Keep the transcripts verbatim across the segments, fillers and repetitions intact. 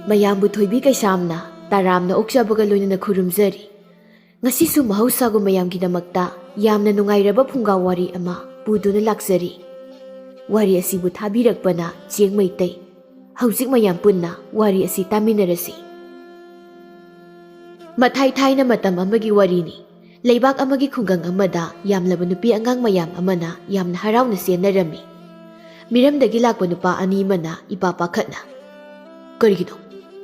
ꯃꯌꯥꯝꯕꯨ ꯊꯣꯏꯕꯤ ꯀꯩꯁꯥꯝꯅ ꯇꯔꯥꯝꯅ ꯑꯣꯛꯆꯕꯒ ꯂꯣꯏꯅꯅ ꯈꯨꯔꯨꯝꯖꯔꯤ꯫ ꯉꯁꯤꯁꯨ ꯃꯍꯧꯁꯥꯒꯨꯝ ꯃꯌꯥꯝꯒꯤꯗꯃꯛꯇ ꯌꯥꯝꯅ ꯅꯨꯡꯉꯥꯏꯔꯕ ꯐꯨꯡꯒꯥ ꯋꯥꯔꯤ ꯑꯃ ꯄꯨꯗꯨꯅ ꯂꯥꯛꯆꯔꯤ꯫ ꯋꯥꯔꯤ ꯑꯁꯤꯕꯨ ꯊꯥꯕꯤꯔꯛꯄꯅ ꯆꯦꯡ ꯃꯩꯇꯩ꯫ ꯍꯧꯖꯤꯛ ꯃꯌꯥꯝ ꯄꯨꯟꯅ ꯋꯥꯔꯤ ꯑꯁꯤ ꯇꯥꯃꯤꯟꯅꯔꯁꯤ꯫ ꯃꯊꯥꯏ ꯊꯥꯏꯅ ꯃꯇꯝ ꯑꯃꯒꯤ ꯋꯥꯔꯤꯅꯤ꯫ ꯂꯩꯕꯥꯛ ꯑꯃꯒꯤ ꯈꯨꯡꯒꯪ ꯑꯃꯗ ꯌꯥꯝꯂꯕ ꯅꯨꯄꯤ ꯑꯉꯥꯡ ꯃꯌꯥꯝ ꯑꯃꯅ ꯌꯥꯝꯅ ꯍꯔꯥꯎꯅ ꯆꯦꯟꯅꯔꯝꯃꯤ꯫ ꯃꯤꯔꯝꯗꯒꯤ ꯂꯥꯛꯄ ꯅꯨꯄꯥ ꯑꯅꯤ ꯑꯃꯅ ꯏꯄꯥ ꯄꯥꯈꯠꯅ, "ꯀꯔꯤꯒꯤꯅꯣ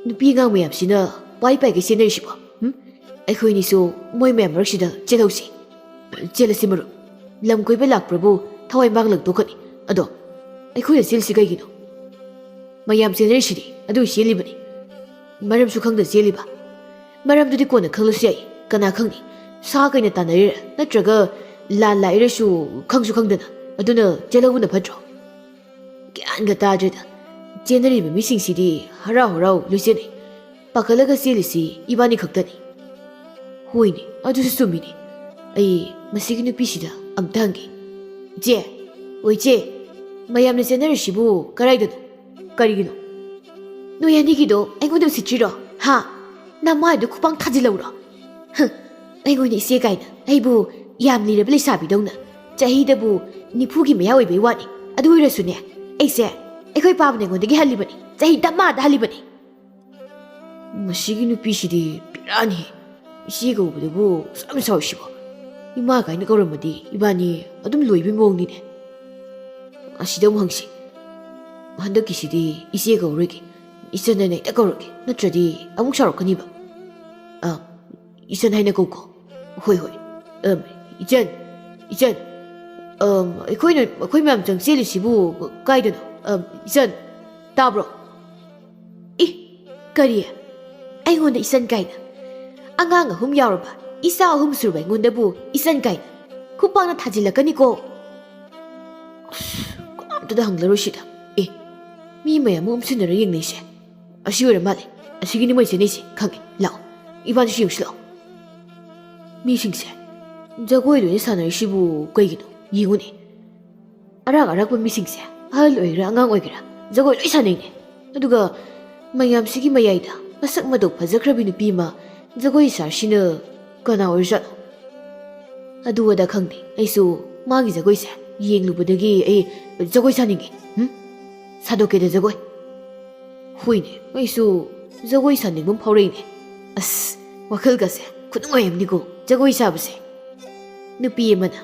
ꯅꯨꯄꯤ ꯑꯉꯥꯡ ꯃꯌꯥꯝꯁꯤꯅ ꯄꯥꯏ ꯄꯥꯏꯒꯩ ꯆꯦꯟꯅꯔꯤꯁꯤꯕꯣ? ꯎꯝ? ꯑꯩꯈꯣꯏꯅꯤꯁꯨ ꯃꯣꯏ ꯃꯌꯥꯝ ꯃꯔꯛꯁꯤꯗ ꯆꯦꯜꯍꯧꯁꯤ꯫ ꯆꯦꯜꯂꯁꯤ ꯃꯔꯨꯞ꯫ ꯂꯝ ꯀꯣꯏꯕ ꯂꯥꯛꯄ꯭ꯔꯕꯨ ꯊꯋꯥꯏ ꯃꯥꯡꯂꯛꯇꯣ ꯈꯛꯅꯤ꯫ ꯑꯗꯣ ꯑꯩꯈꯣꯏꯅ ꯆꯦꯜꯂꯤꯁꯤ ꯀꯩꯒꯤꯅꯣ? ꯃꯌꯥꯝ ꯆꯦꯟꯅꯔꯤꯁꯤꯗꯤ ꯑꯗꯨꯒꯤ ꯆꯦꯜꯂꯤꯕꯅꯤ꯫ ꯃꯔꯝꯁꯨ ꯈꯪꯗ ꯆꯦꯜꯂꯤꯕ꯫ ꯃꯔꯝꯗꯨꯗꯤ ꯀꯣꯟꯅ ꯈꯪꯂꯁꯨ ꯌꯥꯏ꯫ ꯀꯅꯥ ꯈꯪꯅꯤ? ꯁꯥ ꯀꯩꯅ ꯇꯥꯟꯅꯔꯤꯔ ꯅꯠꯇ꯭ꯔꯒ ꯂꯥꯟ ꯂꯥꯛꯏꯔꯁꯨ ꯈꯪꯁꯨ ꯈꯪꯗꯅ꯫ ꯑꯗꯨꯅ ꯆꯦꯜꯍꯧꯕꯅ ꯐꯠꯇ꯭ꯔꯣ?" ꯒ꯭ꯌꯥꯟꯒ ꯇꯥꯗ꯭ꯔꯦꯗ꯫ ꯆꯦꯟꯅꯔꯤꯕ ꯃꯤꯁꯤꯡꯁꯤꯗꯤ ꯍꯔꯥꯎ ꯍꯔꯥꯎ ꯂꯣꯏ ꯆꯦꯟꯅꯩ꯫ ꯄꯥꯈꯠꯂꯒ ꯆꯦꯜꯂꯤꯁꯤ ꯏꯕꯥꯅꯤ ꯈꯛꯇꯅꯤ꯫ ꯍꯣꯏꯅꯦ, ꯑꯗꯨꯁꯨ ꯆꯨꯝꯃꯤꯅꯦ꯫ ꯑꯩ ꯃꯁꯤꯒꯤ ꯅꯨꯄꯤꯁꯤꯗ ꯑꯝꯇ ꯍꯪꯒꯦ꯫ "ꯏꯆꯦ, ꯑꯣ ꯏꯆꯦ, ꯃꯌꯥꯝꯅ ꯆꯦꯟꯅꯔꯤꯁꯤꯕꯨ ꯀꯗꯥꯏꯗꯅꯣ? ꯀꯔꯤꯒꯤꯅꯣ? ꯅꯣꯏ ꯑꯅꯤꯒꯤꯗꯣ ꯑꯩꯉꯣꯟꯗ ꯎꯁꯤꯠꯇ꯭ꯔꯤꯔꯣ? ꯍꯥ? ꯅꯃꯥꯏꯗꯣ ꯈꯨꯄꯥꯡ ꯊꯥꯖꯤꯜꯂꯧꯔꯣ? ꯍ, ꯑꯩꯉꯣꯟꯗ ꯏꯆꯦ ꯀꯥꯏꯅ꯫ ꯑꯩꯕꯨ ꯌꯥꯝ ꯂꯤꯔꯕ ꯂꯩꯁꯥꯕꯤꯗꯧꯅ꯫ ꯆꯍꯤꯗꯕꯨ ꯅꯤꯐꯨꯒꯤ ꯃꯌꯥ ꯑꯣꯏꯕꯩ ꯋꯥꯅꯤ꯫ ꯑꯗꯨ ꯑꯣꯏꯔꯁꯨꯅꯦ, ꯑꯩꯁꯦ ꯑꯩꯈꯣꯏ ꯄꯥꯕꯅ ꯑꯩꯉꯣꯟꯗꯒꯤ ꯍꯜꯂꯤꯕꯅꯤ꯫ ꯆꯍꯤ ꯗꯃꯥꯗ ꯍꯜꯂꯤꯕꯅꯤ꯫" "ꯃꯁꯤꯒꯤ ꯅꯨꯄꯤꯁꯤꯗꯤ ꯕꯦꯔꯥꯅꯤ꯫ ꯏꯆꯦ ꯀꯧꯕꯗꯕꯨ ꯑꯁꯨꯛ ꯌꯥꯝ ꯁꯥꯎꯔꯤꯁꯤꯕꯣ? ꯏꯃꯥ ꯀꯥꯏꯅ ꯀꯧꯔꯝꯃꯗꯤ ꯏꯕꯥꯅꯤ ꯑꯗꯨꯝ ꯂꯣꯏꯕꯩ ꯃꯑꯣꯡꯅꯤꯅꯦ꯫ ꯑꯁꯤꯗ ꯑꯃꯨꯛ ꯍꯪꯁꯤ꯫ ꯍꯟꯗꯛꯀꯤꯁꯤꯗꯤ ꯏꯆꯦ ꯀꯧꯔꯣꯏꯒꯦ꯫ ꯏꯆꯟ ꯍꯥꯏꯅ ꯍꯦꯛꯇ ꯀꯧꯔꯒꯦ꯫ ꯅꯠꯇ꯭ꯔꯗꯤ ꯑꯃꯨꯛ ꯁꯥꯎꯔꯛꯀꯅꯤꯕ꯫ ꯑ, ꯏꯆꯟ ꯍꯥꯏꯅ ꯀꯧꯀꯣ꯫" "ꯍꯣꯏ, ꯍꯣꯏ꯫ ꯑꯝ, ꯏꯆꯟ, ꯏꯆꯟ꯫ ꯑꯝ, ꯑꯩꯈꯣꯏꯅ, ꯑꯩꯈꯣꯏ ꯃꯌꯥꯝ ꯆꯪ ꯆꯦꯜꯂꯤꯁꯤꯕꯨ ꯀꯥꯏꯗꯅꯣ? ꯑꯝ, ꯏꯆꯟ, ꯇꯥꯕ꯭ꯔꯣ?" "ꯏ, ꯀꯔꯤ? ꯑꯩꯉꯣꯟꯗ ꯏꯆꯟ ꯀꯥꯏꯅ? ꯑꯉꯥꯡ ꯑꯍꯨꯝ ꯌꯥꯎꯔꯕ, ꯏꯆꯥ ꯑꯍꯨꯝ ꯁꯨꯔꯕ ꯑꯩꯉꯣꯟꯗꯕꯨ ꯏꯆꯟ ꯀꯥꯏꯅ? ꯈꯨꯄꯥꯛꯅ ꯊꯥꯖꯤꯜꯂꯛꯀꯅꯤꯀꯣ꯫" ꯑꯁ, ꯀꯅꯥꯝꯇꯗ ꯍꯪꯂꯔꯣꯏ ꯁꯤꯗ꯫ ꯑꯦ, ꯃꯤ ꯃꯌꯥꯝ ꯑꯃ ꯎꯝꯁꯤꯟꯅꯔ ꯌꯦꯡꯅꯩꯁꯦ꯫ ꯑꯁꯤ ꯑꯣꯏꯔ ꯃꯥꯜꯂꯦ꯫ ꯑꯁꯤꯒꯤꯅꯤ ꯃꯣꯏ ꯆꯦꯟꯅꯩꯁꯦ꯫ ꯈꯪꯉꯦ꯫ ꯂꯥꯛꯑꯣ꯫ ꯏꯕꯥꯅꯤꯁꯨ ꯌꯦꯡꯁꯤ ꯂꯥꯛꯑꯣ꯫ ꯃꯤꯁꯤꯡꯁꯦ ꯖꯒꯣꯏ ꯂꯣꯏꯅ ꯁꯥꯟꯅꯔꯤꯁꯤꯕꯨ ꯀꯩꯒꯤꯅꯣ? ꯌꯦꯡꯉꯨꯅꯦ꯫ ꯑꯔꯥꯛ ꯑꯔꯥꯛꯄ ꯃꯤꯁꯤꯡꯁꯦ, ꯑꯍꯜ ꯑꯣꯏꯒꯦꯔꯥ ꯑꯉꯥꯡ ꯑꯣꯏꯒꯦꯔꯥ, ꯖꯒꯣꯏ ꯂꯣꯏ ꯁꯥꯟꯅꯩꯅꯦ꯫ ꯑꯗꯨꯒ ꯃꯌꯥꯝꯁꯤꯒꯤ ꯃꯌꯥꯏꯗ ꯃꯁꯛ ꯃꯇꯧ ꯐꯖꯈ꯭ꯔꯕꯤ ꯅꯨꯄꯤ ꯑꯃ ꯖꯒꯣꯏ ꯁꯥꯔꯤꯁꯤꯅ ꯀꯅꯥ ꯑꯣꯏꯔꯖꯥꯠꯅꯣ? ꯑꯗꯨ ꯑꯗꯥ ꯈꯪꯗꯦ, ꯑꯩꯁꯨ ꯃꯥꯒꯤ ꯖꯒꯣꯏꯁꯦ ꯌꯦꯡꯂꯨꯕꯗꯒꯤ ꯑꯩ ꯖꯒꯣꯏ ꯁꯥꯅꯤꯡꯉꯦ꯫ ꯍꯨꯝ? ꯁꯥꯗꯣꯛꯀꯦꯗ ꯖꯒꯣꯏ꯫ ꯍꯣꯏꯅꯦ, ꯑꯩꯁꯨ ꯖꯒꯣꯏ ꯁꯥꯅꯤꯡꯕ ꯑꯃ ꯐꯥꯎꯔꯛꯏꯅꯦ꯫ ꯑꯁ, ꯋꯥꯈꯜꯒꯁꯦ ꯈꯨꯅꯨꯡꯉꯥꯏ ꯑꯃꯅꯤꯀꯣ ꯖꯒꯣꯏ ꯁꯥꯕꯁꯦ꯫ ꯅꯨꯄꯤ ꯑꯃꯅ,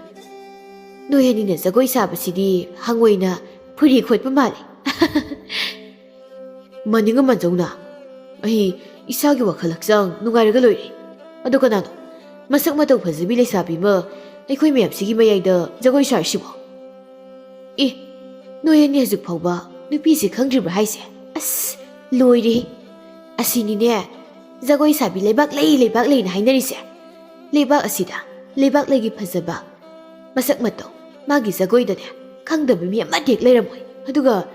"ꯅꯣꯏ ꯑꯅꯤꯅ ꯖꯒꯣꯏ ꯁꯥꯕꯁꯤꯗꯤ ꯍꯪꯉꯣꯏꯅ ꯐꯨꯔꯤ ꯈꯣꯠꯄ ꯃꯥꯜꯂꯤ꯫" ꯃꯅꯤꯡ ꯑꯃ ꯃꯟꯖꯧꯅ, "ꯑꯩ ꯏꯁꯥꯒꯤ ꯋꯥꯈꯜ ꯍꯛꯆꯥꯡ ꯅꯨꯡꯉꯥꯏꯔꯒ ꯂꯣꯏꯔꯦ꯫ ꯑꯗꯣ ꯀꯅꯥꯅꯣ ꯃꯁꯛ ꯃꯇꯧ ꯐꯖꯕꯤ ꯂꯩꯁꯥꯕꯤ ꯑꯃ ꯑꯩꯈꯣꯏ ꯃꯌꯥꯝꯁꯤꯒꯤ ꯃꯌꯥꯏꯗ ꯖꯒꯣꯏ ꯁꯥꯔꯤꯁꯤꯕꯣ?" "ꯑꯦ, ꯅꯣꯏ ꯑꯅꯤ ꯍꯧꯖꯤꯛ ꯐꯥꯎꯕ ꯅꯨꯄꯤꯁꯦ ꯈꯪꯗ꯭ꯔꯤꯕ꯭ꯔꯥ ꯍꯥꯏꯁꯦ? ꯑꯁ, ꯂꯣꯏꯔꯦ꯫ ꯑꯁꯤꯅꯤꯅꯦ ꯖꯒꯣꯏ ꯁꯥꯕꯤ ꯂꯩꯕꯥꯛ ꯂꯩ, ꯂꯩꯕꯥꯛ ꯂꯩꯅ ꯍꯥꯏꯅꯔꯤꯁꯦ꯫ ꯂꯩꯕꯥꯛ ꯑꯁꯤꯗ ꯂꯩꯕꯥꯛ ꯂꯩꯒꯤ ꯐꯖꯕ ꯃꯁꯛ ꯃꯇꯧ, ꯃꯥꯒꯤ ꯖꯒꯣꯏꯗꯅꯦ ꯈꯪꯗꯕ ꯃꯤ ꯑꯃꯠꯇ ꯍꯦꯛ ꯂꯩꯔꯝꯃꯣꯏ꯫ ꯑꯗꯨꯒ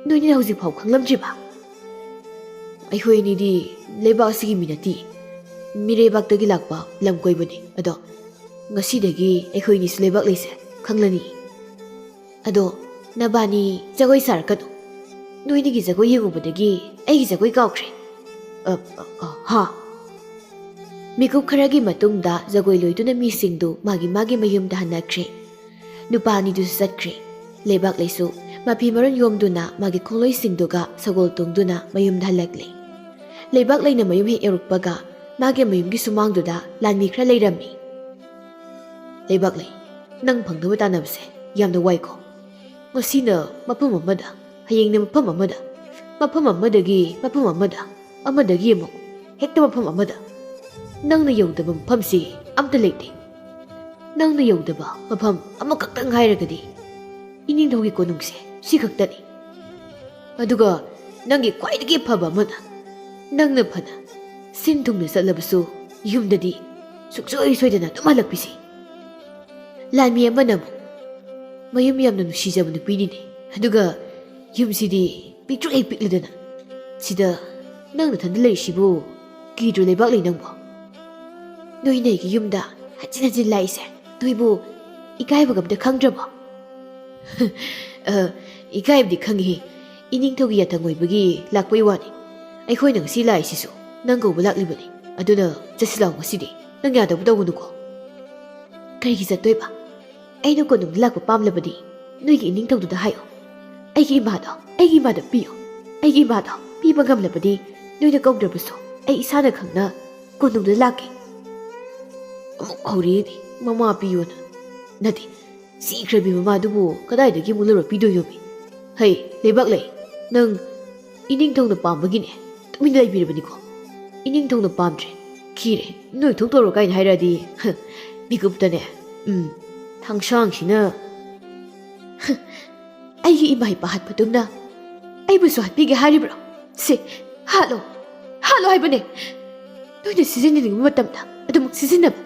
ꯅꯣꯏꯅ ꯍꯧꯖꯤꯛ ꯐꯥꯎ ꯈꯪꯂꯝꯗ꯭ꯔꯤꯕ? ꯑꯩꯈꯣꯏ ꯑꯅꯤꯗꯤ ꯂꯩꯕꯥꯛ ꯑꯁꯤꯒꯤ ꯃꯤ ꯅꯠꯇꯦ, ꯃꯤꯔꯩꯕꯥꯛꯇꯒꯤ ꯂꯥꯛꯄ ꯂꯝ ꯀꯣꯏꯕꯅꯤ꯫ ꯑꯗꯣ ꯉꯁꯤꯗꯒꯤ ꯑꯩꯈꯣꯏ ꯑꯅꯤꯁꯨ ꯂꯩꯕꯥꯛ ꯂꯩꯁꯦ ꯈꯪꯂꯅꯤ꯫ ꯑꯗꯣ ꯅꯕꯥꯅꯤ ꯖꯒꯣꯏ ꯁꯥꯔꯛꯀꯅꯨ꯫ ꯅꯣꯏꯅꯤꯒꯤ ꯖꯒꯣꯏ ꯌꯦꯡꯉꯨꯕꯗꯒꯤ ꯑꯩꯒꯤ ꯖꯒꯣꯏ ꯀꯥꯎꯈ꯭ꯔꯦ꯫" "ꯑ, ꯑ, ꯑ, ꯍꯥ?" ꯃꯤꯀꯨꯞ ꯈꯔꯒꯤ ꯃꯇꯨꯡꯗ ꯖꯒꯣꯏ ꯂꯣꯏꯗꯨꯅ ꯃꯤꯁꯤꯡꯗꯨ ꯃꯥꯒꯤ ꯃꯥꯒꯤ ꯃꯌꯨꯝꯗ ꯍꯟꯅꯈ꯭ꯔꯦ꯫ ꯅꯨꯄꯥ ꯑꯅꯤꯗꯨꯁꯨ ꯆꯠꯈ꯭ꯔꯦ꯫ ꯂꯩꯕꯥꯛ ꯂꯩꯁꯨ ꯃꯐꯤ ꯃꯔꯣꯟ ꯌꯣꯝꯗꯨꯅ ꯃꯥꯒꯤ ꯈꯣꯡꯂꯣꯏꯁꯤꯡꯗꯨꯒ ꯁꯒꯣꯜ ꯇꯣꯡꯗꯨꯅ ꯃꯌꯨꯝꯗ ꯍꯜꯂꯛꯂꯦ꯫ ꯂꯩꯕꯥꯛ ꯂꯩꯅ ꯃꯌꯨꯝ ꯍꯦꯛ ꯌꯧꯔꯛꯄꯒ ꯃꯥꯒꯤ ꯃꯌꯨꯝꯒꯤ ꯁꯨꯃꯥꯡꯗꯨꯗ ꯂꯥꯟꯃꯤ ꯈꯔ ꯂꯩꯔꯝꯃꯤ꯫ "ꯂꯩꯕꯥꯛ ꯂꯩ, ꯅꯪ ꯐꯪꯅꯕ ꯇꯥꯟꯅꯕꯁꯦ ꯌꯥꯝꯅ ꯋꯥꯏꯀꯣ꯫ ꯉꯁꯤꯅ ꯃꯐꯝ ꯑꯃꯗ, ꯍꯌꯦꯡꯅ ꯃꯐꯝ ꯑꯃꯗ, ꯃꯐꯝ ꯑꯃꯗꯒꯤ ꯃꯐꯝ ꯑꯃꯗ, ꯑꯃꯗꯒꯤ ꯑꯃꯨꯛ ꯍꯦꯛꯇ ꯃꯐꯝ ꯑꯃꯗ꯫ ꯅꯪꯅ ꯌꯧꯗꯕ ꯃꯐꯝꯁꯤ ꯑꯝꯇ ꯂꯩꯇꯦ꯫ ꯅꯪꯅ ꯌꯧꯗꯕ ꯃꯐꯝ ꯑꯃꯈꯛꯇꯪ ꯍꯥꯏꯔꯒꯗꯤ ꯏꯅꯤꯡꯊꯧꯒꯤ ꯀꯣꯅꯨꯡꯁꯦ ꯁꯤ ꯈꯛꯇꯅꯤ꯫ ꯑꯗꯨꯒ ꯅꯪꯒꯤ ꯈ꯭ꯋꯥꯏꯗꯒꯤ ꯐꯕ ꯑꯃꯅ, ꯅꯪꯅ ꯐꯅ ꯁꯤꯟ ꯊꯨꯡꯅ ꯆꯠꯂꯕꯁꯨ ꯌꯨꯝꯗꯗꯤ ꯁꯨꯡꯁꯣꯏ ꯁꯣꯏꯗꯅ ꯑꯗꯨꯝ ꯍꯜꯂꯛꯄꯤꯁꯤ꯫" ꯂꯥꯟꯃꯤ ꯑꯃꯅ ꯑꯃꯨꯛ, "ꯃꯌꯨꯝ ꯌꯥꯝꯅ ꯅꯨꯡꯁꯤꯖꯕ ꯅꯨꯄꯤꯅꯤꯅꯦ, ꯑꯗꯨꯒ ꯌꯨꯝꯁꯤꯗꯤ ꯄꯤꯛꯇ꯭ꯔꯨ ꯍꯦꯛ ꯄꯤꯛꯂꯗꯅ꯫ ꯁꯤꯗ ꯅꯪ ꯅꯊꯟꯗ ꯂꯩꯔꯤꯁꯤꯕꯨ ꯀꯤꯗ꯭ꯔꯣ ꯂꯩꯕꯥꯛ ꯂꯩ ꯅꯪꯕꯣ? ꯅꯣꯏꯅ ꯑꯩꯒꯤ ꯌꯨꯝꯗ ꯍꯟꯖꯤꯟ ꯍꯟꯖꯤꯟ ꯂꯥꯛꯏꯁꯦ ꯅꯣꯏꯕꯨ ꯏꯀꯥꯏꯕꯒ ꯑꯝꯇ ꯈꯪꯗ꯭ꯔꯕꯣ?" "ꯑ, ꯏꯀꯥꯏꯕꯗꯤ ꯈꯪꯉꯤꯍꯦ, ꯏꯅꯤꯡꯊꯧꯒꯤ ꯌꯥꯊꯪ ꯑꯣꯏꯕꯒꯤ ꯂꯥꯛꯄꯩ ꯋꯥꯅꯤ꯫ ꯑꯩꯈꯣꯏꯅ ꯉꯁꯤ ꯂꯥꯛꯏꯁꯤꯁꯨ ꯅꯪ ꯀꯧꯕ ꯂꯥꯛꯂꯤꯕꯅꯤ꯫ ꯑꯗꯨꯅ ꯆꯠꯁꯤ ꯂꯥꯛꯑꯣ ꯉꯁꯤꯗꯤ꯫ ꯅꯪ ꯌꯥꯗꯕ ꯇꯧꯒꯅꯨꯀꯣ꯫ ꯀꯔꯤꯒꯤ ꯆꯠꯇꯣꯏꯕ? ꯑꯩꯅ ꯀꯣꯅꯨꯡꯗ ꯂꯥꯛꯄ ꯄꯥꯝꯂꯕꯗꯤ ꯅꯣꯏꯒꯤ ꯏꯅꯤꯡꯊꯧꯗꯨꯗ ꯍꯥꯏꯌꯣ꯫ ꯑꯩꯒꯤ ꯏꯃꯥꯗꯣ, ꯑꯩꯒꯤ ꯏꯃꯥꯗ ꯄꯤꯌꯣ꯫ ꯑꯩꯒꯤ ꯏꯃꯥꯗꯣ ꯄꯤꯕ ꯉꯝꯂꯕꯗꯤ ꯅꯣꯏꯅ ꯀꯧꯗ꯭ꯔꯕꯁꯨ ꯑꯩ ꯏꯁꯥꯅ ꯈꯪꯅ ꯀꯣꯅꯨꯡꯗ ꯂꯥꯛꯀꯦ꯫ ꯑꯃꯨꯛ ꯍꯧꯔꯛꯏꯅꯦ, ꯃꯃꯥ ꯄꯤꯌꯣꯅ꯫ ꯅꯠꯇꯦ, ꯁꯤꯈ꯭ꯔꯕꯤ ꯃꯃꯥꯗꯨꯕꯨ ꯀꯗꯥꯏꯗꯒꯤ ꯑꯃꯨꯛ ꯂꯧꯔ ꯄꯤꯗꯣꯏꯅꯣꯃꯤ? ꯍꯩ, ꯂꯩꯕꯥꯛꯂꯩ, ꯅꯪ ꯏꯅꯤꯡꯊꯧꯅ ꯄꯥꯝꯕꯒꯤꯅꯦ ꯇꯨꯃꯤꯟꯅ ꯂꯩꯕꯤꯔꯕꯅꯤꯀꯣ꯫ ꯏꯅꯤꯡꯊꯧꯅ ꯄꯥꯝꯗ꯭ꯔꯦ, ꯈꯤꯔꯦ, ꯅꯣꯏ ꯊꯣꯛꯇꯧꯔꯣ ꯀꯥꯏꯅ ꯍꯥꯏꯔꯛꯑꯗꯤ, ꯍ, ꯃꯤꯀꯨꯞꯇꯅꯦ, ꯎꯝ, ꯊꯥꯡꯁꯥꯡꯁꯤꯅ, ꯍ, ꯑꯩꯒꯤ ꯏꯃꯥ ꯏꯄꯥ ꯍꯥꯠꯄꯗꯨꯝꯅ ꯑꯩꯕꯨꯁꯨ ꯍꯥꯠꯄꯤꯒꯦ ꯍꯥꯏꯔꯤꯕ꯭ꯔꯣ? ꯁꯦ, ꯍꯥꯠꯂꯣ, ꯍꯥꯠꯂꯣ ꯍꯥꯏꯕꯅꯦ꯫ ꯅꯣꯏꯅ ꯁꯤꯖꯤꯟꯅꯅꯤꯡꯕ ꯃꯇꯝꯗ ꯑꯗꯨꯃꯛ ꯁꯤꯖꯤꯟꯅꯕ꯫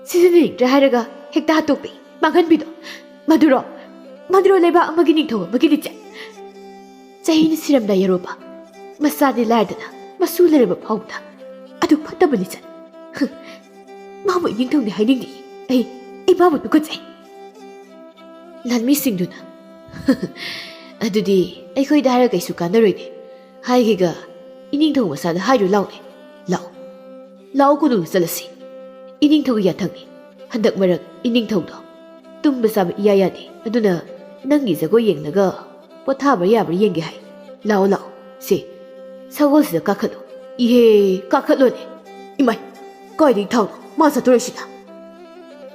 ꯁꯤꯖꯤꯟꯅꯅꯤꯡꯗ꯭ꯔꯦ ꯍꯥꯏꯔꯒ ꯍꯦꯛꯇ ꯍꯥꯠꯇꯣꯛꯄꯤ, ꯃꯥꯡꯍꯟꯕꯤꯗꯣ꯫ ꯃꯗꯨꯔꯣ, ꯃꯗꯨꯔꯣ ꯂꯩꯕꯥꯛ ꯑꯃꯒꯤ ꯅꯤꯡꯊꯧ ꯑꯃꯒꯤ ꯂꯤꯆꯠ? ꯆꯍꯤꯅ ꯁꯤꯔꯝꯗꯥꯏ ꯌꯧꯔꯨꯕ ꯃꯆꯥꯗꯤ ꯂꯥꯏꯔꯗꯅ ꯃꯁꯨ ꯂꯩꯔꯕ ꯐꯥꯎꯕꯗ ꯑꯗꯨ ꯐꯠꯇꯕ ꯂꯤꯆꯠ꯫ ꯍ, ꯃꯥꯕꯨ ꯏꯅꯤꯡꯊꯧꯅꯤ ꯍꯥꯏꯅꯤꯡꯗꯦ꯫ ꯑꯩ, ꯑꯩ ꯃꯥꯕꯨ ꯇꯨꯀꯠꯆꯩ꯫ ꯂꯥꯟꯃꯤꯁꯤꯡꯗꯨꯅ, "ꯑꯗꯨꯗꯤ ꯑꯩꯈꯣꯏꯗ ꯍꯥꯏꯔ ꯀꯩꯁꯨ ꯀꯥꯟꯅꯔꯣꯏꯅꯦ꯫ ꯍꯥꯏꯒꯦꯒ, ꯏꯅꯤꯡꯊꯧ ꯃꯆꯥꯗ ꯍꯥꯏꯔꯨ ꯂꯥꯎꯅꯦ꯫ ꯂꯥꯛꯑꯣ, ꯂꯥꯛꯑꯣ, ꯀꯣꯅꯨꯡꯗ ꯆꯠꯂꯁꯤ꯫ ꯏꯅꯤꯡꯊꯧꯒꯤ ꯌꯥꯊꯪꯅꯤ꯫ ꯍꯟꯗꯛ ꯃꯔꯛ ꯏꯅꯤꯡꯊꯧꯗꯣ ꯇꯨꯝꯕ ꯆꯥꯕ ꯏꯌꯥ ꯌꯥꯗꯦ꯫ ꯑꯗꯨꯅ ꯅꯪꯒꯤ ꯖꯒꯣꯏ ꯌꯦꯡꯂꯒ ꯄꯣꯊꯥꯕ꯭ꯔꯥ ꯌꯥꯕ꯭ꯔꯥ ꯌꯦꯡꯒꯦ ꯍꯥꯏ꯫ ꯂꯥꯛꯑꯣ, ꯂꯥꯛꯑꯣ, ꯁꯦ, ꯁꯒꯣꯜꯁꯤꯗ ꯀꯥꯈꯠꯂꯨ꯫ ꯏꯍꯦ, ꯀꯥꯈꯠꯂꯣꯅꯦ꯫ ꯏꯃꯥꯏ, ꯀꯥꯏꯗꯒꯤ ꯊꯥꯎꯅꯣ ꯃꯥ ꯆꯠꯇꯣꯔꯤꯁꯤꯅ?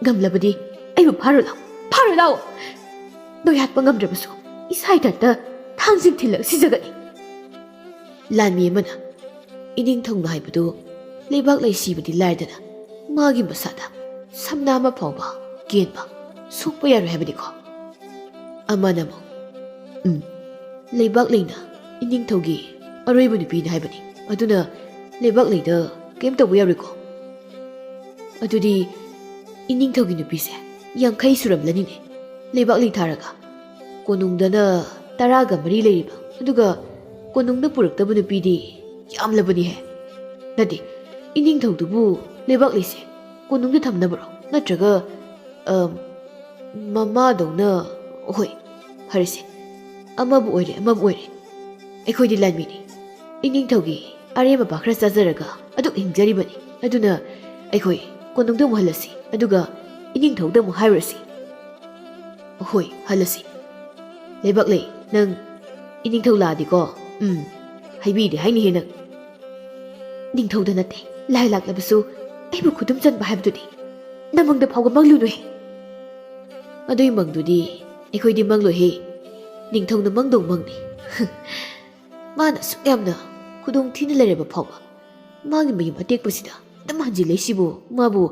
ꯉꯝꯂꯕꯗꯤ ꯑꯩꯕꯨ ꯐꯥꯔꯨ ꯂꯥꯛꯑꯣ, ꯐꯥꯔꯨ ꯂꯥꯛꯑꯣ꯫ ꯅꯣꯏ ꯍꯥꯠꯄ ꯉꯝꯗ꯭ꯔꯕꯁꯨ ꯏꯁꯥ ꯏꯊꯟꯇ ꯊꯥꯡꯁꯤꯡ ꯊꯤꯜꯂꯒ ꯁꯤꯖꯒꯅꯤ꯫" ꯂꯥꯟꯃꯤ ꯑꯃꯅ, "ꯏꯅꯤꯡꯊꯧꯅ ꯍꯥꯏꯕꯗꯨ ꯂꯩꯕꯥꯛ ꯂꯩ ꯁꯤꯕꯗꯤ ꯂꯥꯏꯔꯗꯅ ꯃꯥꯒꯤ ꯃꯁꯥꯗ ꯁꯝꯅꯥ ꯑꯃ ꯐꯥꯎꯕ ꯀꯦꯟꯕ, ꯁꯣꯛꯄ ꯌꯥꯔꯣꯏ ꯍꯥꯏꯕꯅꯤꯀꯣ?" ꯑꯃꯅ ꯑꯃꯨꯛ, "ꯎꯝ, ꯂꯩꯕꯥꯛ ꯂꯩꯅ ꯏꯅꯤꯡꯊꯧꯒꯤ ꯑꯔꯣꯏꯕ ꯅꯨꯄꯤꯅꯤ ꯍꯥꯏꯕꯅꯤ꯫ ꯑꯗꯨꯅ ꯂꯩꯕꯥꯛ ꯂꯩꯗ ꯀꯩꯝ ꯇꯧꯕ ꯌꯥꯔꯣꯏꯀꯣ?" ꯑꯗꯨꯗꯤ ꯏꯅꯤꯡꯊꯧꯒꯤ ꯅꯨꯄꯤꯁꯦ ꯌꯥꯡꯈꯩ ꯁꯨꯔꯝꯂꯅꯤꯅꯦ, ꯂꯩꯕꯥꯛ ꯂꯩ ꯊꯥꯔꯒ꯫ ꯀꯣꯅꯨꯡꯗꯅ ꯇꯔꯥꯒ ꯃꯔꯤ ꯂꯩꯔꯤꯕ, ꯑꯗꯨꯒ ꯀꯣꯅꯨꯡꯅ ꯄꯨꯔꯛꯇꯕ ꯅꯨꯄꯤꯗꯤ ꯌꯥꯝꯂꯕꯅꯤꯍꯦ꯫ ꯅꯠꯇꯦ, ꯏꯅꯤꯡꯊꯧꯗꯨꯕꯨ ꯂꯩꯕꯥꯛ ꯂꯩꯁꯦ ꯀꯣꯅꯨꯡꯗ ꯊꯝꯅꯕꯔꯣ? ꯅꯠꯇ꯭ꯔꯒ, ꯑꯝ, ꯃꯃꯥꯗꯧꯅ, ꯍꯣꯏ, ꯐꯔꯦꯁꯦ, ꯑꯃꯕꯨ ꯑꯣꯏꯔꯦ, ꯑꯃꯕꯨ ꯑꯣꯏꯔꯦ, ꯑꯩꯈꯣꯏꯗꯤ ꯂꯥꯟꯃꯤꯅꯤ꯫ ꯏꯅꯤꯡꯊꯧꯒꯤ ꯑꯔꯦꯝ ꯑꯄꯥ ꯈꯔ ꯆꯥꯖꯔꯒ ꯑꯗꯨꯛ ꯍꯤꯡꯖꯔꯤꯕꯅꯤ꯫ ꯑꯗꯨꯅ ꯑꯩꯈꯣꯏ ꯀꯣꯅꯨꯡꯗ ꯑꯃꯨꯛ ꯍꯜꯂꯁꯤ, ꯑꯗꯨꯒ ꯏꯅꯤꯡꯊꯧꯗ ꯑꯃꯨꯛ ꯍꯥꯏꯔꯨꯔꯁꯤ꯫ ꯍꯣꯏ, ꯍꯜꯂꯁꯤ꯫ ꯂꯩꯕꯥꯛꯂꯩ, ꯅꯪ ꯏꯅꯤꯡꯊꯧ ꯂꯥꯛꯑꯗꯤꯀꯣ, ꯎꯝ, ꯍꯥꯏꯕꯤꯗꯦ ꯍꯥꯏꯅꯤꯍꯦ ꯅꯪ꯫ ꯅꯤꯡꯊꯧꯗ ꯅꯠꯇꯦ, ꯂꯥꯏ ꯂꯥꯛꯂꯕꯁꯨ ꯑꯩꯕꯨ ꯈꯨꯗꯨꯝ ꯆꯟꯕ ꯍꯥꯏꯕꯗꯨꯗꯤ ꯅꯃꯪꯗ ꯐꯥꯎꯕ ꯃꯪꯂꯨꯅꯨꯍꯦ꯫ ꯑꯗꯨꯏ ꯃꯪꯗꯨꯗꯤ ꯑꯩꯈꯣꯏꯗꯤ ꯃꯪꯂꯣꯏꯍꯦ꯫ ꯅꯤꯡꯊꯧꯅ ꯃꯪꯗꯧ ꯃꯪꯅꯤ꯫ ꯃꯥꯅ ꯑꯁꯨꯛ ꯌꯥꯝꯅ ꯈꯨꯗꯣꯡ ꯊꯤꯅ ꯂꯩꯔꯕ ꯐꯥꯎꯕ ꯃꯥꯒꯤ ꯃꯌꯨꯝ ꯑꯇꯦꯛꯄꯁꯤꯗ ꯑꯗꯨꯝ ꯍꯟꯖꯤꯜꯂꯛꯏꯁꯤꯕꯨ ꯃꯥꯕꯨ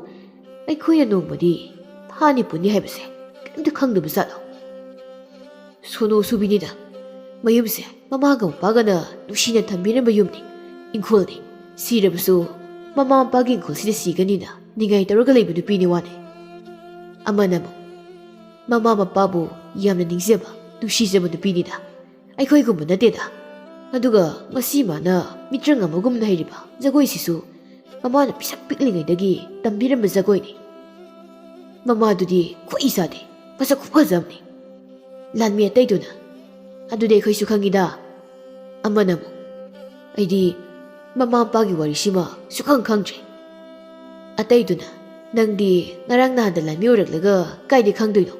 ꯑꯩꯈꯣꯏꯅ ꯅꯣꯡꯃꯗꯤ ꯐꯥꯅꯤ ꯄꯨꯅꯤ ꯍꯥꯏꯕꯁꯦ ꯀꯔꯤꯝꯇ ꯈꯪꯗꯕ ꯖꯥꯠꯂꯣ? ꯁꯣꯅꯣ ꯁꯨꯕꯤꯅꯤꯗ꯫ ꯃꯌꯨꯝꯁꯦ ꯃꯃꯥꯒ ꯃꯄꯥꯒꯅ ꯅꯨꯡꯁꯤꯅ ꯊꯝꯕꯤꯔꯝꯕ ꯌꯨꯝꯅꯤ, ꯏꯪꯈꯣꯜꯅꯤ꯫ ꯁꯤꯔꯕꯁꯨ ꯃꯃꯥ ꯃꯄꯥꯒꯤ ꯏꯪꯈꯣꯜꯁꯤꯗ ꯁꯤꯒꯅꯤꯅ ꯅꯤꯡꯉꯥꯏ ꯇꯧꯔꯒ ꯂꯩꯕ ꯅꯨꯄꯤꯅꯤ ꯋꯥꯅꯤ꯫ ꯑꯃꯅ ꯑꯃꯨꯛ ꯃꯃꯥ ꯃꯄꯥꯕꯨ ꯌꯥꯝꯅ ꯅꯤꯡꯖꯕ, ꯅꯨꯡꯁꯤꯖꯕ ꯅꯨꯄꯤꯅꯤꯗ꯫ ꯑꯩꯈꯣꯏꯒꯨꯝꯕ ꯅꯠꯇꯦꯗ꯫ ꯑꯗꯨꯒ ꯉꯁꯤ ꯃꯥꯅ ꯃꯤꯇ꯭ꯔꯪ ꯑꯃꯒꯨꯝꯅ ꯍꯩꯔꯤꯕ ꯖꯒꯣꯏꯁꯤꯁꯨ ꯃꯃꯥꯅ ꯄꯤꯁꯛ ꯄꯤꯛꯂꯤꯉꯩꯗꯒꯤ ꯇꯝꯕꯤꯔꯝꯕ ꯖꯒꯣꯏꯅꯤ꯫ ꯃꯃꯥꯗꯨꯗꯤ ꯈꯨꯏ ꯆꯥꯗꯦ, ꯃꯁꯛ ꯈꯨꯐꯖꯕꯅꯤ꯫ ꯂꯥꯟꯃꯤ ꯑꯇꯩꯗꯨꯅ, "ꯑꯗꯨꯗꯤ ꯑꯩꯈꯣꯏꯁꯨ ꯈꯪꯉꯤꯗ"꯫ ꯑꯃꯅ ꯑꯃꯨꯛ, "ꯑꯩꯗꯤ ꯃꯃꯥ ꯃꯄꯥꯒꯤ ꯋꯥꯔꯤꯁꯤꯃ ꯁꯨꯈꯪ ꯈꯪꯗ꯭ꯔꯦ"꯫ ꯑꯇꯩꯗꯨꯅ, "ꯅꯪꯗꯤ ꯉꯔꯥꯡ ꯅꯍꯥꯟꯗ ꯂꯥꯟꯃꯤ ꯑꯣꯏꯔꯛꯂꯒ ꯀꯥꯏꯗꯩ ꯈꯪꯗꯣꯏꯅꯣ?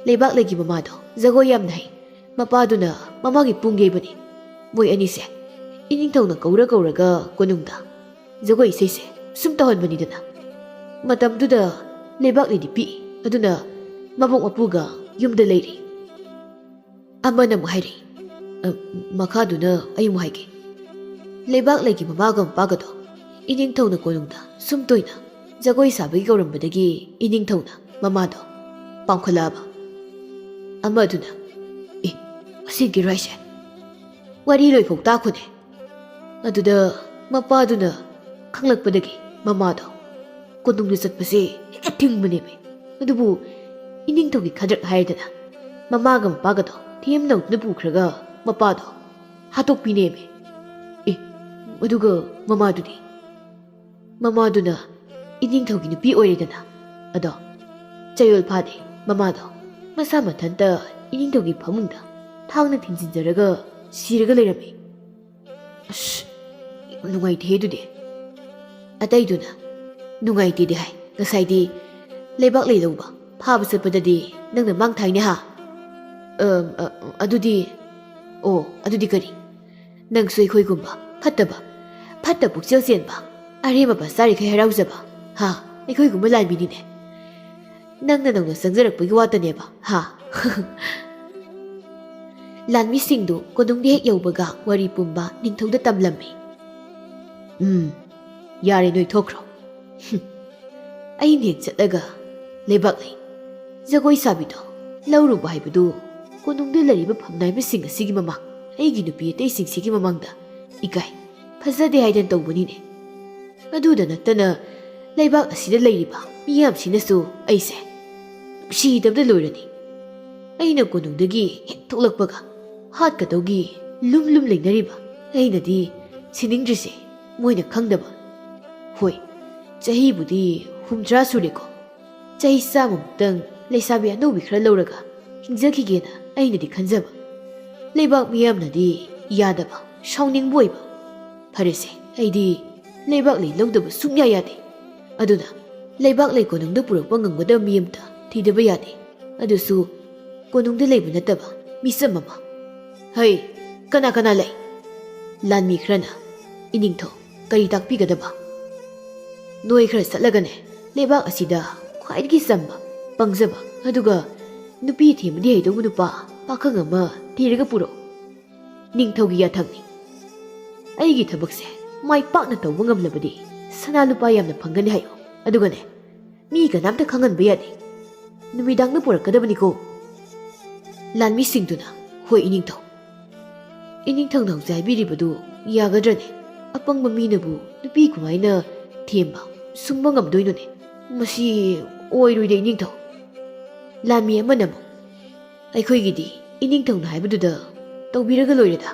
ꯂꯩꯕꯥꯛꯂꯩꯒꯤ ꯃꯃꯥꯗꯣ ꯖꯒꯣꯏ ꯌꯥꯝꯅ ꯍꯩ, ꯃꯄꯥꯗꯨꯅ ꯃꯃꯥꯒꯤ ꯄꯨꯡ ꯌꯩꯕꯅꯤ꯫ ꯃꯣꯏ ꯑꯅꯤꯁꯦ ꯏꯅꯤꯡꯊꯧꯅ ꯀꯧꯔ ꯀꯧꯔꯒ ꯀꯣꯅꯨꯡꯗ ꯖꯒꯣꯏ ꯏꯁꯩꯁꯦ ꯁꯨꯝ ꯇꯧꯍꯟꯕꯅꯤꯗꯅ꯫ ꯃꯇꯝꯗꯨꯗ ꯂꯩꯕꯥꯛꯂꯩꯗꯤ ꯄꯤꯛꯏ, ꯑꯗꯨꯅ ꯃꯕꯣꯛ ꯃꯄꯨꯒ ꯌꯨꯝꯗ ꯂꯩꯔꯤ"꯫ ꯑꯃꯅ ꯑꯃꯨꯛ ꯍꯥꯏꯔꯛꯏ, "ꯑ, ꯃꯈꯥꯗꯨꯅ ꯑꯩ ꯑꯃꯨꯛ ꯍꯥꯏꯒꯦ"꯫ ꯂꯩꯕꯥꯛꯂꯩꯒꯤ ꯃꯃꯥꯒ ꯃꯄꯥꯒꯗꯣ ꯏꯅꯤꯡꯊꯧꯅ ꯀꯣꯅꯨꯡꯗ ꯁꯨꯝ ꯇꯣꯏꯅ ꯖꯒꯣꯏ ꯁꯥꯕꯒꯤ ꯀꯧꯔꯝꯕꯗꯒꯤ ꯏꯅꯤꯡꯊꯧꯅ ꯃꯃꯥꯗꯣ ꯄꯥꯝꯈꯠꯂꯛꯑꯕ꯫ ꯑꯃꯗꯨꯅ, "ꯑꯦ, ꯑꯁꯦꯡꯀꯤꯔꯣ ꯍꯥꯏꯁꯦ? ꯋꯥꯔꯤ ꯂꯣꯏꯐꯥꯎ ꯇꯥꯈꯣꯅꯦ"꯫ ꯑꯗꯨꯗ ꯃꯄꯥꯗꯨꯅ ꯈꯪꯂꯛꯄꯗꯒꯤ ꯃꯃꯥꯗꯣ ꯀꯣꯅꯨꯡꯗ ꯆꯠꯄꯁꯦ ꯍꯦꯛꯇ ꯊꯤꯡꯕꯅꯦꯃꯤ꯫ ꯑꯗꯨꯕꯨ ꯏꯅꯤꯡꯊꯧꯒꯤ ꯈꯗ꯭ꯔꯛ ꯍꯥꯏꯔꯗꯅ ꯃꯃꯥꯒ ꯃꯄꯥꯒꯗꯣ ꯊꯦꯝ ꯅꯧꯗꯨꯅ ꯄꯨꯈ꯭ꯔꯒ ꯃꯄꯥꯗꯣ ꯍꯥꯠꯇꯣꯛꯄꯤꯅꯦꯃꯤ꯫ ꯑꯦ, ꯑꯗꯨꯒ ꯃꯃꯥꯗꯨꯗꯤ? ꯃꯃꯥꯗꯨꯅ ꯏꯅꯤꯡꯊꯧꯒꯤ ꯅꯨꯄꯤ ꯑꯣꯏꯔꯦꯗꯅ꯫ ꯑꯗꯣ ꯆꯌꯣꯜ ꯐꯥꯗꯦ, ꯃꯃꯥꯗꯣ ꯃꯁꯥ ꯃꯊꯟꯇ ꯏꯅꯤꯡꯊꯧꯒꯤ ꯐꯃꯨꯡꯗ ꯊꯥꯡꯅ ꯊꯤꯟꯖꯤꯟꯖꯔꯒ ꯁꯤꯔꯒ ꯂꯩꯔꯝꯃꯤ꯫ ꯑꯁ, ꯌꯥꯝ ꯅꯨꯡꯉꯥꯏꯇꯦ ꯑꯗꯨꯗꯤ꯫ ꯑꯇꯩꯗꯨꯅ ꯅꯨꯡꯉꯥꯏꯇꯦꯗꯤ ꯍꯥꯏ꯫ ꯉꯁꯥꯏꯗꯤ ꯂꯩꯕꯥꯛ ꯂꯩ ꯂꯧꯕ ꯐꯥꯕ ꯆꯠꯄꯗꯗꯤ ꯅꯪꯅ ꯃꯥꯡ ꯊꯥꯏꯅꯦ ꯍꯥ? ꯑ, ꯑ, ꯑꯗꯨꯗꯤ, ꯑꯣ, ꯑꯗꯨꯗꯤ ꯀꯔꯤ? ꯅꯪꯁꯨ ꯑꯩꯈꯣꯏꯒꯨꯝꯕ ꯐꯠꯇꯕ, ꯐꯠꯇ ꯄꯨꯛꯆꯦꯜ ꯆꯦꯟꯕ, ꯑꯔꯦꯝ ꯑꯄꯥ ꯆꯥꯔꯤꯈꯩ ꯍꯔꯥꯎꯖꯕ, ꯍꯥ? ꯑꯩꯈꯣꯏꯒꯨꯝꯕ ꯂꯥꯟꯃꯤꯅꯤꯅꯦ꯫ ꯅꯪꯅ ꯅꯧꯅ ꯆꯪꯖꯔꯛꯄꯒꯤ ꯋꯥꯇꯅꯦꯕ, ꯍꯥ? ꯂꯥꯟꯃꯤꯁꯤꯡꯗꯨ ꯀꯣꯅꯨꯡꯗ ꯍꯦꯛ ꯌꯧꯕꯒ ꯋꯥꯔꯤ ꯄꯨꯝꯕ ꯅꯤꯡꯊꯧꯗ ꯇꯝꯂꯝꯃꯤ꯫ ꯎꯝ, ꯌꯥꯔꯦ, ꯅꯣꯏ ꯊꯣꯛꯈ꯭ꯔꯣ꯫ ꯍꯨꯝ, ꯑꯩꯅ ꯍꯦꯛ ꯆꯠꯂꯒ ꯂꯩꯕꯥꯛ ꯂꯩ ꯖꯒꯣꯏ ꯁꯥꯕꯤꯗꯣ ꯂꯧꯔꯨꯕ ꯍꯥꯏꯕꯗꯨ ꯀꯣꯅꯨꯡꯗ ꯂꯩꯔꯤꯕ ꯐꯝꯅꯥꯏꯕꯁꯤꯡ ꯑꯁꯤꯒꯤ ꯃꯃꯥꯡ, ꯑꯩꯒꯤ ꯅꯨꯄꯤ ꯑꯇꯩꯁꯤꯡꯁꯤꯒꯤ ꯃꯃꯥꯡꯗ ꯏꯀꯥꯏ, ꯐꯖꯗꯦ ꯍꯥꯏꯗꯅ ꯇꯧꯕꯅꯤꯅꯦ꯫ ꯑꯗꯨꯗ ꯅꯠꯇꯅ ꯂꯩꯕꯥꯛ ꯑꯁꯤꯗ ꯂꯩꯔꯤꯕ ꯃꯤꯌꯥꯝꯁꯤꯅꯁꯨ ꯑꯩꯁꯦ ꯅꯨꯡꯁꯤꯗꯕꯗ ꯂꯣꯏꯔꯅꯤ꯫ ꯑꯩꯅ ꯀꯣꯅꯨꯡꯗꯒꯤ ꯍꯦꯛ ꯊꯣꯛꯂꯛꯄꯒ ꯍꯥꯠꯀꯗꯧꯒꯤ ꯂꯨꯝ ꯂꯨꯝ ꯂꯩꯅꯔꯤꯕ ꯑꯩꯅꯗꯤ ꯁꯤꯅꯤꯡꯗ꯭ꯔꯤꯁꯦ ꯃꯣꯏꯅ ꯈꯪꯗꯕ꯫ ꯍꯣꯏ, ꯆꯍꯤꯕꯨꯗꯤ ꯍꯨꯝꯗ꯭ꯔꯥ ꯁꯨꯔꯦꯀꯣ꯫ ꯆꯍꯤ ꯆꯥꯝꯃꯃꯨꯛꯇꯪ ꯂꯩꯁꯥꯕꯤ ꯑꯅꯧꯕꯤ ꯈꯔ ꯂꯧꯔꯒ ꯍꯤꯡꯖꯈꯤꯒꯦꯅ ꯑꯩꯅꯗꯤ ꯈꯟꯖꯕ꯫ ꯂꯩꯕꯥꯛ ꯃꯤꯌꯥꯝꯅꯗꯤ ꯌꯥꯗꯕ, ꯁꯥꯎꯅꯤꯡꯕ ꯑꯣꯏꯕ꯫ ꯐꯔꯦꯁꯦ, ꯑꯩꯗꯤ ꯂꯩꯕꯥꯛ ꯂꯩ ꯂꯧꯗꯕ ꯁꯨꯡꯌꯥ ꯌꯥꯗꯦ꯫ ꯑꯗꯨꯅ ꯂꯩꯕꯥꯛ ꯂꯩ ꯀꯣꯅꯨꯡꯗ ꯄꯨꯔꯛꯄ ꯉꯝꯒꯗꯕ ꯃꯤ ꯑꯃꯇ ꯊꯤꯗꯕ ꯌꯥꯗꯦ꯫ ꯑꯗꯨꯁꯨ ꯀꯣꯅꯨꯡꯗ ꯂꯩꯕ ꯅꯠꯇꯕ ꯃꯤꯆꯝ ꯑꯃ꯫ ꯍꯩ, ꯀꯅꯥ ꯀꯅꯥ ꯂꯩ? ꯂꯥꯟꯃꯤ ꯈꯔꯅ, ꯏꯅꯤꯡꯊꯧ, ꯀꯔꯤ ꯇꯥꯛꯄꯤꯒꯗꯕ? ꯅꯣꯏ ꯈꯔ ꯆꯠꯂꯒꯅꯦ, ꯂꯩꯕꯥꯛ ꯑꯁꯤꯗ ꯈ꯭ꯋꯥꯏꯗꯒꯤ ꯆꯝꯕ, ꯄꯪꯖꯕ, ꯑꯗꯨꯒ ꯅꯨꯄꯤ ꯊꯦꯝꯕꯗꯤ ꯍꯩꯗꯧꯕ ꯅꯨꯄꯥ ꯄꯥꯈꯪ ꯑꯃ ꯊꯤꯔꯒ ꯄꯨꯔꯛꯎ꯫ ꯅꯤꯡꯊꯧꯒꯤ ꯌꯥꯊꯪꯅꯤ꯫ ꯑꯩꯒꯤ ꯊꯕꯛꯁꯦ ꯃꯥꯏ ꯄꯥꯛꯅ ꯇꯧꯕ ꯉꯝꯂꯕꯗꯤ ꯁꯅꯥ ꯂꯨꯄꯥ ꯌꯥꯝꯅ ꯐꯪꯒꯅꯤ ꯍꯥꯏꯌꯨ꯫ ꯑꯗꯨꯒꯅꯦ, ꯃꯤ ꯀꯅꯥꯝꯇ ꯈꯪꯍꯟꯕ ꯌꯥꯗꯦ꯫ ꯅꯨꯃꯤꯗꯥꯡꯗ ꯄꯨꯔꯛꯀꯗꯕꯅꯤꯀꯣ꯫ ꯂꯥꯟꯃꯤꯁꯤꯡꯗꯨꯅ, ꯍꯣꯏ, ꯏꯅꯤꯡꯊꯧ꯫ ꯏꯅꯤꯡꯊꯧꯅ ꯍꯧꯖꯤꯛ ꯍꯥꯏꯕꯤꯔꯤꯕꯗꯨ ꯌꯥꯒꯗ꯭ꯔꯅꯦ? ꯑꯄꯪꯕ ꯃꯤꯅꯕꯨ ꯅꯨꯄꯤ ꯀꯃꯥꯏꯅ ꯊꯦꯝꯕ, ꯁꯨꯝꯕ ꯉꯝꯗꯣꯏꯅꯣꯅꯦ? ꯃꯁꯤ ꯑꯣꯏꯔꯣꯏꯗ, ꯏꯅꯤꯡꯊꯧ꯫ ꯂꯥꯟꯃꯤ ꯑꯃꯅ ꯑꯃꯨꯛ, ꯑꯩꯈꯣꯏꯒꯤꯗꯤ ꯏꯅꯤꯡꯊꯧꯅ ꯍꯥꯏꯕꯗꯨꯗ ꯇꯧꯕꯤꯔꯒ ꯂꯣꯏꯔꯦꯗ꯫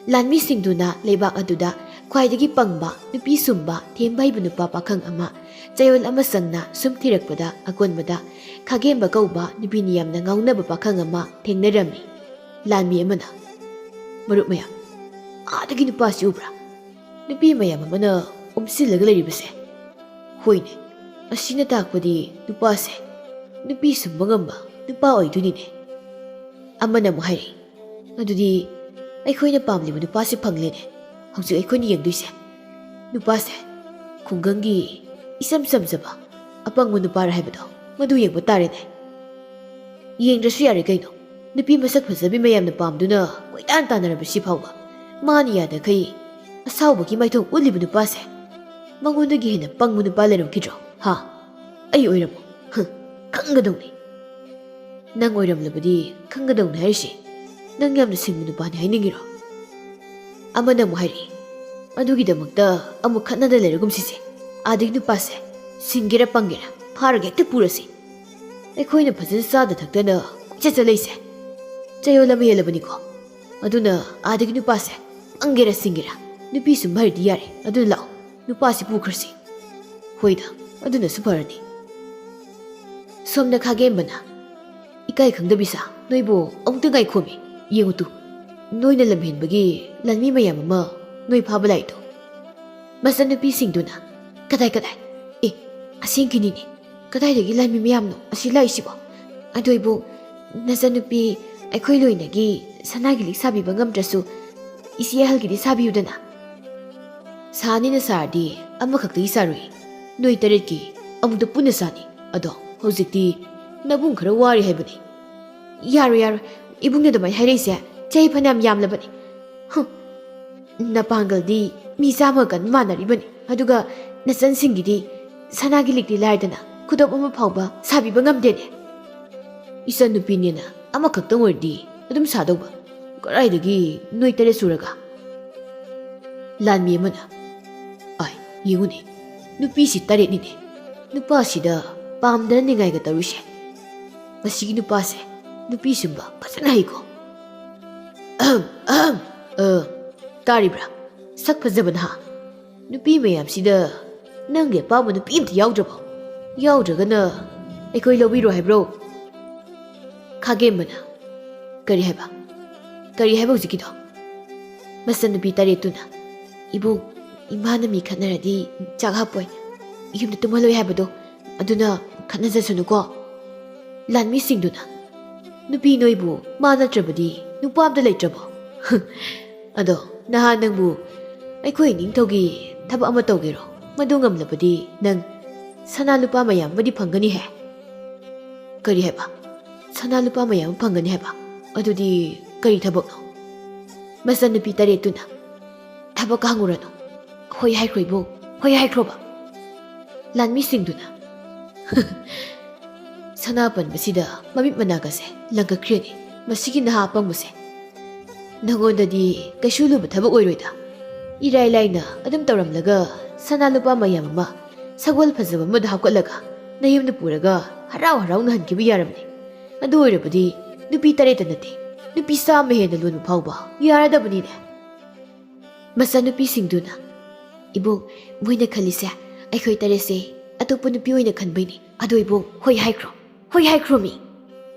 ꯂꯥꯟꯃꯤꯁꯤꯡꯗꯨꯅ ꯂꯩꯕꯥꯛ ꯑꯗꯨꯗ ꯈ꯭ꯋꯥꯏꯗꯒꯤ ꯄꯪꯕ, ꯅꯨꯄꯤ ꯁꯨꯝꯕ, ꯊꯦꯝꯕ ꯍꯩꯕ ꯅꯨꯄꯥ ꯄꯥꯈꯪ ꯑꯃ ꯆꯌꯣꯜ ꯑꯃ ꯆꯪꯅ ꯁꯨꯝ ꯊꯤꯔꯛꯄꯗ, ꯑꯀꯣꯟꯕꯗ ꯈꯥꯒꯦꯝꯕ ꯀꯧꯕ ꯅꯨꯄꯤꯅ ꯌꯥꯝꯅ ꯉꯥꯎꯅꯕ ꯄꯥꯈꯪ ꯑꯃ ꯊꯦꯡꯅꯔꯝꯃꯤ꯫ ꯂꯥꯟꯃꯤ ꯑꯃꯅ, "ꯃꯔꯨꯞ ꯃꯌꯥꯝ, ꯑꯥꯗꯒꯤ ꯅꯨꯄꯥꯁꯤ ꯎꯕ꯭ꯔꯥ? ꯅꯨꯄꯤ ꯃꯌꯥꯝ ꯑꯃꯅ ꯑꯣꯝꯁꯤꯜꯂꯒ ꯂꯩꯔꯤꯕꯁꯦ꯫ ꯍꯣꯏꯅꯦ, ꯑꯁꯤꯅ ꯇꯥꯛꯄꯗꯤ ꯅꯨꯄꯥꯁꯦ ꯅꯨꯄꯤ ꯁꯨꯝꯕ ꯉꯝꯕ ꯅꯨꯄꯥ ꯑꯣꯏꯗꯣꯏꯅꯤꯅꯦ꯫ ꯑꯃꯅ ꯑꯃꯨꯛ ꯍꯥꯏꯔꯛꯏ, "ꯑꯗꯨꯗꯤ ꯑꯩꯈꯣꯏꯅ ꯄꯥꯝꯂꯤꯕ ꯅꯨꯄꯥꯁꯦ ꯐꯪꯂꯦꯅꯦ꯫ ꯍꯧꯖꯤꯛ ꯑꯩꯈꯣꯏꯅ ꯌꯦꯡꯗꯣꯏꯁꯦ ꯅꯨꯄꯥꯁꯦ ꯈꯨꯡꯒꯪꯒꯤ ꯏꯆꯝ ꯆꯝꯖꯕ ꯑꯄꯪꯕ ꯅꯨꯄꯥꯔ ꯍꯥꯏꯕꯗꯣ, ꯃꯗꯨ ꯌꯦꯡꯕ ꯇꯥꯔꯦꯅꯦ꯫ ꯌꯦꯡꯗ꯭ꯔꯁꯨ ꯌꯥꯔꯦ ꯀꯩꯅꯣ, ꯅꯨꯄꯤ ꯃꯁꯛ ꯐꯖꯕꯤ ꯃꯌꯥꯝꯅ ꯄꯥꯝꯗꯨꯅ ꯀꯣꯏꯇꯥꯟ ꯇꯥꯟꯅꯔꯕꯁꯤ ꯐꯥꯎꯕ ꯃꯥꯅ ꯌꯥꯗꯈꯩ ꯑꯁꯥꯎꯕꯒꯤ ꯃꯥꯏꯊꯣꯡ ꯎꯠꯂꯤꯕ ꯅꯨꯄꯥꯁꯦ, ꯃꯉꯣꯟꯗꯒꯤ ꯍꯦꯟꯅ ꯄꯪꯕ ꯅꯨꯄꯥ ꯂꯩꯔꯝꯈꯤꯗ꯭ꯔꯣ? ꯍꯥ? ꯑꯩ ꯑꯣꯏꯔꯝꯃꯣ꯫ ꯍ, ꯈꯪꯒꯗꯧꯅꯤ꯫ ꯅꯪ ꯑꯣꯏꯔꯝꯂꯕꯗꯤ ꯈꯪꯒꯗꯧꯅꯤ ꯍꯥꯏꯔꯤꯁꯤ꯫ ꯅꯪ ꯌꯥꯝꯅ ꯁꯤꯡꯕ ꯅꯨꯄꯥꯅꯤ ꯍꯥꯏꯅꯤꯡꯉꯤꯔꯣ?" ꯑꯃꯅ ꯑꯃꯨꯛ ꯍꯥꯏꯔꯛꯏ, "ꯑꯗꯨꯒꯤꯗꯃꯛꯇ ꯑꯃꯨꯛ ꯈꯠꯅꯗ ꯂꯩꯔꯒꯨꯝꯁꯤꯁꯦ꯫ ꯑꯥꯗꯒꯤ ꯅꯨꯄꯥꯁꯦ ꯁꯤꯡꯒꯦꯔꯥ ꯄꯪꯒꯦꯔꯥ ꯐꯥꯔꯒ ꯍꯦꯛꯇ ꯄꯨꯔꯁꯤ꯫ ꯑꯩꯈꯣꯏꯅ ꯐꯖꯅ ꯆꯥꯗ ꯊꯛꯇꯅ ꯀꯣꯏꯆꯠ ꯆꯠꯂꯛꯏꯁꯦ ꯆꯌꯣꯜ ꯑꯃ ꯍꯦꯜꯂꯕꯅꯤꯀꯣ꯫ ꯑꯗꯨꯅ ꯑꯥꯗꯒꯤ ꯅꯨꯄꯥꯁꯦ ꯄꯪꯒꯦꯔꯥ ꯁꯤꯡꯒꯦꯔꯥ ꯅꯨꯄꯤ ꯁꯨꯝ ꯍꯥꯏꯔꯗꯤ ꯌꯥꯔꯦ꯫ ꯑꯗꯨꯅ ꯂꯥꯛꯑꯣ, ꯅꯨꯄꯥꯁꯤ ꯄꯨꯈ꯭ꯔꯁꯤ꯫ ꯍꯣꯏꯗ, ꯑꯗꯨꯅꯁꯨ ꯐꯔꯅꯤ꯫" ꯁꯣꯝꯗ ꯈꯥꯒꯦꯝꯕꯅ, "ꯏꯀꯥꯏ ꯈꯪꯗꯕꯤ ꯁꯥ, ꯅꯣꯏꯕꯨ ꯑꯃꯨꯛꯇ ꯉꯥꯏꯈꯣꯃꯤ꯫ ꯌꯦꯡꯉꯨ ꯇꯨ, ꯅꯣꯏꯅ ꯂꯝꯍꯦꯟꯕꯒꯤ ꯂꯥꯟꯃꯤ ꯃꯌꯥꯝ ꯑꯃ ꯅꯣꯏ ꯐꯥꯕ ꯂꯥꯛꯏꯗꯣ꯫" ꯃꯆꯟꯅꯨꯄꯤꯁꯤꯡꯗꯨꯅ, "ꯀꯗꯥꯏ, ꯀꯗꯥꯏ? ꯑꯦ, ꯑꯁꯦꯡꯀꯤꯅꯤꯅꯦ꯫ ꯀꯗꯥꯏꯗꯒꯤ ꯂꯥꯟꯃꯤ ꯃꯌꯥꯝꯅꯣ ꯑꯁꯤ ꯂꯥꯛꯏꯁꯤꯕꯣ? ꯑꯗꯨ ꯏꯕꯨꯡ, ꯅꯆꯟꯅꯨꯄꯤ ꯑꯩꯈꯣꯏ ꯂꯣꯏꯅꯒꯤ ꯁꯅꯥꯒꯤ ꯂꯤꯛ ꯁꯥꯕꯤꯕ ꯉꯝꯗ꯭ꯔꯁꯨ, ꯏꯆꯦ ꯑꯍꯜꯒꯤꯗꯤ ꯁꯥꯕꯤꯌꯨꯗꯅ꯫" "ꯁꯥꯅꯤꯅ ꯁꯥꯔꯗꯤ ꯑꯃꯈꯛꯇꯒꯤ ꯁꯥꯔꯨꯏ꯫ ꯅꯣꯏ ꯇꯔꯦꯠꯀꯤ ꯑꯃꯨꯛꯇ ꯄꯨꯟꯅ ꯁꯥꯅꯤ꯫ ꯑꯗꯣ ꯍꯧꯖꯤꯛꯇꯤ ꯅꯕꯨꯡ ꯈꯔ ꯋꯥꯔꯤ ꯍꯥꯏꯕꯅꯤ꯫" "ꯌꯥꯔꯣꯏ, ꯌꯥꯔꯣꯏ꯫ ꯏꯕꯨꯡꯅ ꯑꯗꯨꯃꯥꯏꯅ ꯍꯥꯏꯔꯛꯏꯁꯦ ꯆꯍꯤ ꯐꯅꯌꯥꯝ ꯌꯥꯝꯂꯕꯅꯤ꯫ ꯍꯨꯝ, ꯅꯄꯥꯡꯒꯜꯗꯤ ꯃꯤ ꯆꯥꯝꯃꯒ ꯀꯟꯕ ꯃꯥꯟꯅꯔꯤꯕꯅꯤ꯫ ꯑꯗꯨꯒ ꯅꯆꯟꯁꯤꯡꯒꯤꯗꯤ ꯁꯅꯥꯒꯤ ꯂꯤꯛꯇꯤ ꯂꯥꯏꯔꯗꯅ ꯈꯨꯗꯣꯞ ꯑꯃ ꯐꯥꯎꯕ ꯁꯥꯕꯤꯕ ꯉꯝꯗꯦꯅꯦ꯫" "ꯏꯆꯟꯅꯨꯄꯤꯅꯦꯅ ꯑꯃꯈꯛꯇꯪ ꯑꯣꯏꯔꯗꯤ ꯑꯗꯨꯝ ꯁꯥꯗꯧꯕ꯫ ꯀꯗꯥꯏꯗꯒꯤ ꯅꯣꯏ ꯇꯔꯦꯠ ꯁꯨꯔꯒ?" ꯂꯥꯟꯃꯤ ꯑꯃꯅ, "ꯑꯥꯏ, ꯌꯦꯡꯉꯨꯅꯦ, ꯅꯨꯄꯤꯁꯤ ꯇꯔꯦꯠꯅꯤꯅꯦ꯫ ꯅꯨꯄꯥꯁꯤꯗ ꯄꯥꯝꯗꯅ ꯅꯤꯡꯉꯥꯏꯒ ꯇꯧꯔꯤꯁꯦ꯫ ꯃꯁꯤꯒꯤ ꯅꯨꯄꯥꯁꯦ ꯅꯨꯄꯤ ꯁꯨꯝꯕ ꯐꯖꯅ ꯍꯩꯀꯣ꯫" "ꯑꯍꯝ, ꯑꯍꯝ, ꯑ, ꯇꯥꯔꯤꯕ꯭ꯔꯥ? ꯁꯛ ꯐꯖꯕ ꯅꯍꯥ, ꯅꯨꯄꯤ ꯃꯌꯥꯝꯁꯤꯗ ꯅꯪꯒꯤ ꯑꯄꯥꯝꯕ ꯅꯨꯄꯤ ꯑꯝꯇ ꯌꯥꯎꯗ꯭ꯔꯕꯣ? ꯌꯥꯎꯗ꯭ꯔꯒꯅ ꯑꯩꯈꯣꯏ ꯂꯧꯕꯤꯔꯣ ꯍꯥꯏꯕ꯭ꯔꯣ?" ꯈꯥꯒꯦꯝꯕꯅ, "ꯀꯔꯤ ꯍꯥꯏꯕ? ꯀꯔꯤ ꯍꯥꯏꯕ ꯍꯧꯖꯤꯛꯀꯤꯗꯣ?" ꯃꯆꯟꯅꯨꯄꯤ ꯇꯔꯦꯠꯇꯨꯅ, "ꯏꯕꯨꯡ, ꯏꯃꯥꯅ ꯃꯤ ꯈꯠꯅꯔꯗꯤ ꯆꯥꯛ ꯍꯥꯞꯄꯣꯏ, ꯌꯨꯝꯗ ꯇꯨꯝꯍꯜꯂꯣꯏ ꯍꯥꯏꯕꯗꯣ, ꯑꯗꯨꯅ ꯈꯠꯅꯖꯁꯅꯨꯀꯣ"꯫ ꯂꯥꯟꯃꯤꯁꯤꯡꯗꯨꯅ, "ꯅꯨꯄꯤ ꯅꯣꯏꯕꯨ ꯃꯥ ꯅꯠꯇ꯭ꯔꯕꯗꯤ ꯅꯨꯄꯥ ꯑꯝꯇ ꯂꯩꯇ꯭ꯔꯕꯣ? ꯑꯗꯣ ꯅꯍꯥ ꯅꯪꯕꯨ ꯑꯩꯈꯣꯏ ꯏꯅꯤꯡꯊꯧꯒꯤ ꯊꯕꯛ ꯑꯃ ꯇꯧꯒꯦꯔꯣ? ꯃꯗꯨ ꯉꯝꯂꯕꯗꯤ ꯅꯪ ꯁꯅꯥ ꯂꯨꯄꯥ ꯃꯌꯥꯝ ꯑꯃꯗꯤ ꯐꯪꯒꯅꯤꯍꯦ"꯫ "ꯀꯔꯤ ꯍꯥꯏꯕ? ꯁꯅꯥ ꯂꯨꯄꯥ ꯃꯌꯥꯝ ꯑꯃ ꯐꯪꯒꯅꯤ ꯍꯥꯏꯕ? ꯑꯗꯨꯗꯤ ꯀꯔꯤ ꯊꯕꯛꯅꯣ?" ꯃꯆꯟꯅꯨꯄꯤ ꯇꯔꯦꯠꯇꯨꯅ, "ꯊꯕꯛꯀ ꯍꯪꯉꯨꯔꯅꯨ꯫ ꯍꯣꯏ ꯍꯥꯏꯈ꯭ꯔꯣ ꯏꯕꯨꯡ, ꯍꯣꯏ ꯍꯥꯏꯈ꯭ꯔꯣꯕ"꯫ ꯂꯥꯟꯃꯤꯁꯤꯡꯗꯨꯅ, "ꯁꯅꯥ ꯄꯟꯕꯁꯤꯗ ꯃꯃꯤꯠ ꯃꯅꯥꯒꯁꯦ ꯂꯪꯀꯛꯈ꯭ꯔꯦꯅꯦ, ꯃꯁꯤꯒꯤ ꯅꯍꯥ ꯑꯄꯪꯕꯁꯦ꯫ ꯅꯉꯣꯟꯗꯗꯤ ꯀꯩꯁꯨ ꯂꯨꯕ ꯊꯕꯛ ꯑꯣꯏꯔꯣꯏꯗ꯫ ꯏꯔꯥꯏ ꯂꯥꯏꯅ ꯑꯗꯨꯝ ꯇꯧꯔꯝꯂꯒ ꯁꯅꯥ ꯂꯨꯄꯥ ꯃꯌꯥꯝ ꯑꯃ ꯁꯒꯣꯜ ꯐꯖꯕ ꯑꯃꯗ ꯍꯥꯞꯀꯠꯂꯒ ꯅꯌꯨꯝꯗ ꯄꯨꯔꯒ ꯍꯔꯥꯎ ꯍꯔꯥꯎꯅ ꯍꯟꯈꯤꯕ ꯌꯥꯔꯕꯅꯤ꯫ ꯑꯗꯨ ꯑꯣꯏꯔꯕꯗꯤ ꯅꯨꯄꯤ ꯇꯔꯦꯠꯇ ꯅꯠꯇꯦ, ꯅꯨꯄꯤ ꯆꯥꯝꯃ ꯍꯦꯟꯅ ꯂꯣꯟꯕ ꯐꯥꯎꯕ ꯌꯥꯔꯗꯕꯅꯤꯅꯦ"꯫ ꯃꯆꯟꯅꯨꯄꯤꯁꯤꯡꯗꯨꯅ, "ꯏꯕꯨꯡ, ꯃꯣꯏꯅ ꯈꯜꯂꯤꯁꯦ ꯑꯩꯈꯣꯏ ꯇꯔꯦꯠꯁꯦ ꯑꯇꯣꯞꯄ ꯅꯨꯄꯤ ꯑꯣꯏꯅ ꯈꯟꯕꯩꯅꯤ꯫ ꯑꯗꯣ ꯏꯕꯨꯡ, ꯍꯣꯏ ꯍꯥꯏꯈ꯭ꯔꯣ, ꯍꯣꯏ ꯍꯥꯏꯈ꯭ꯔꯣ ꯃꯤ"꯫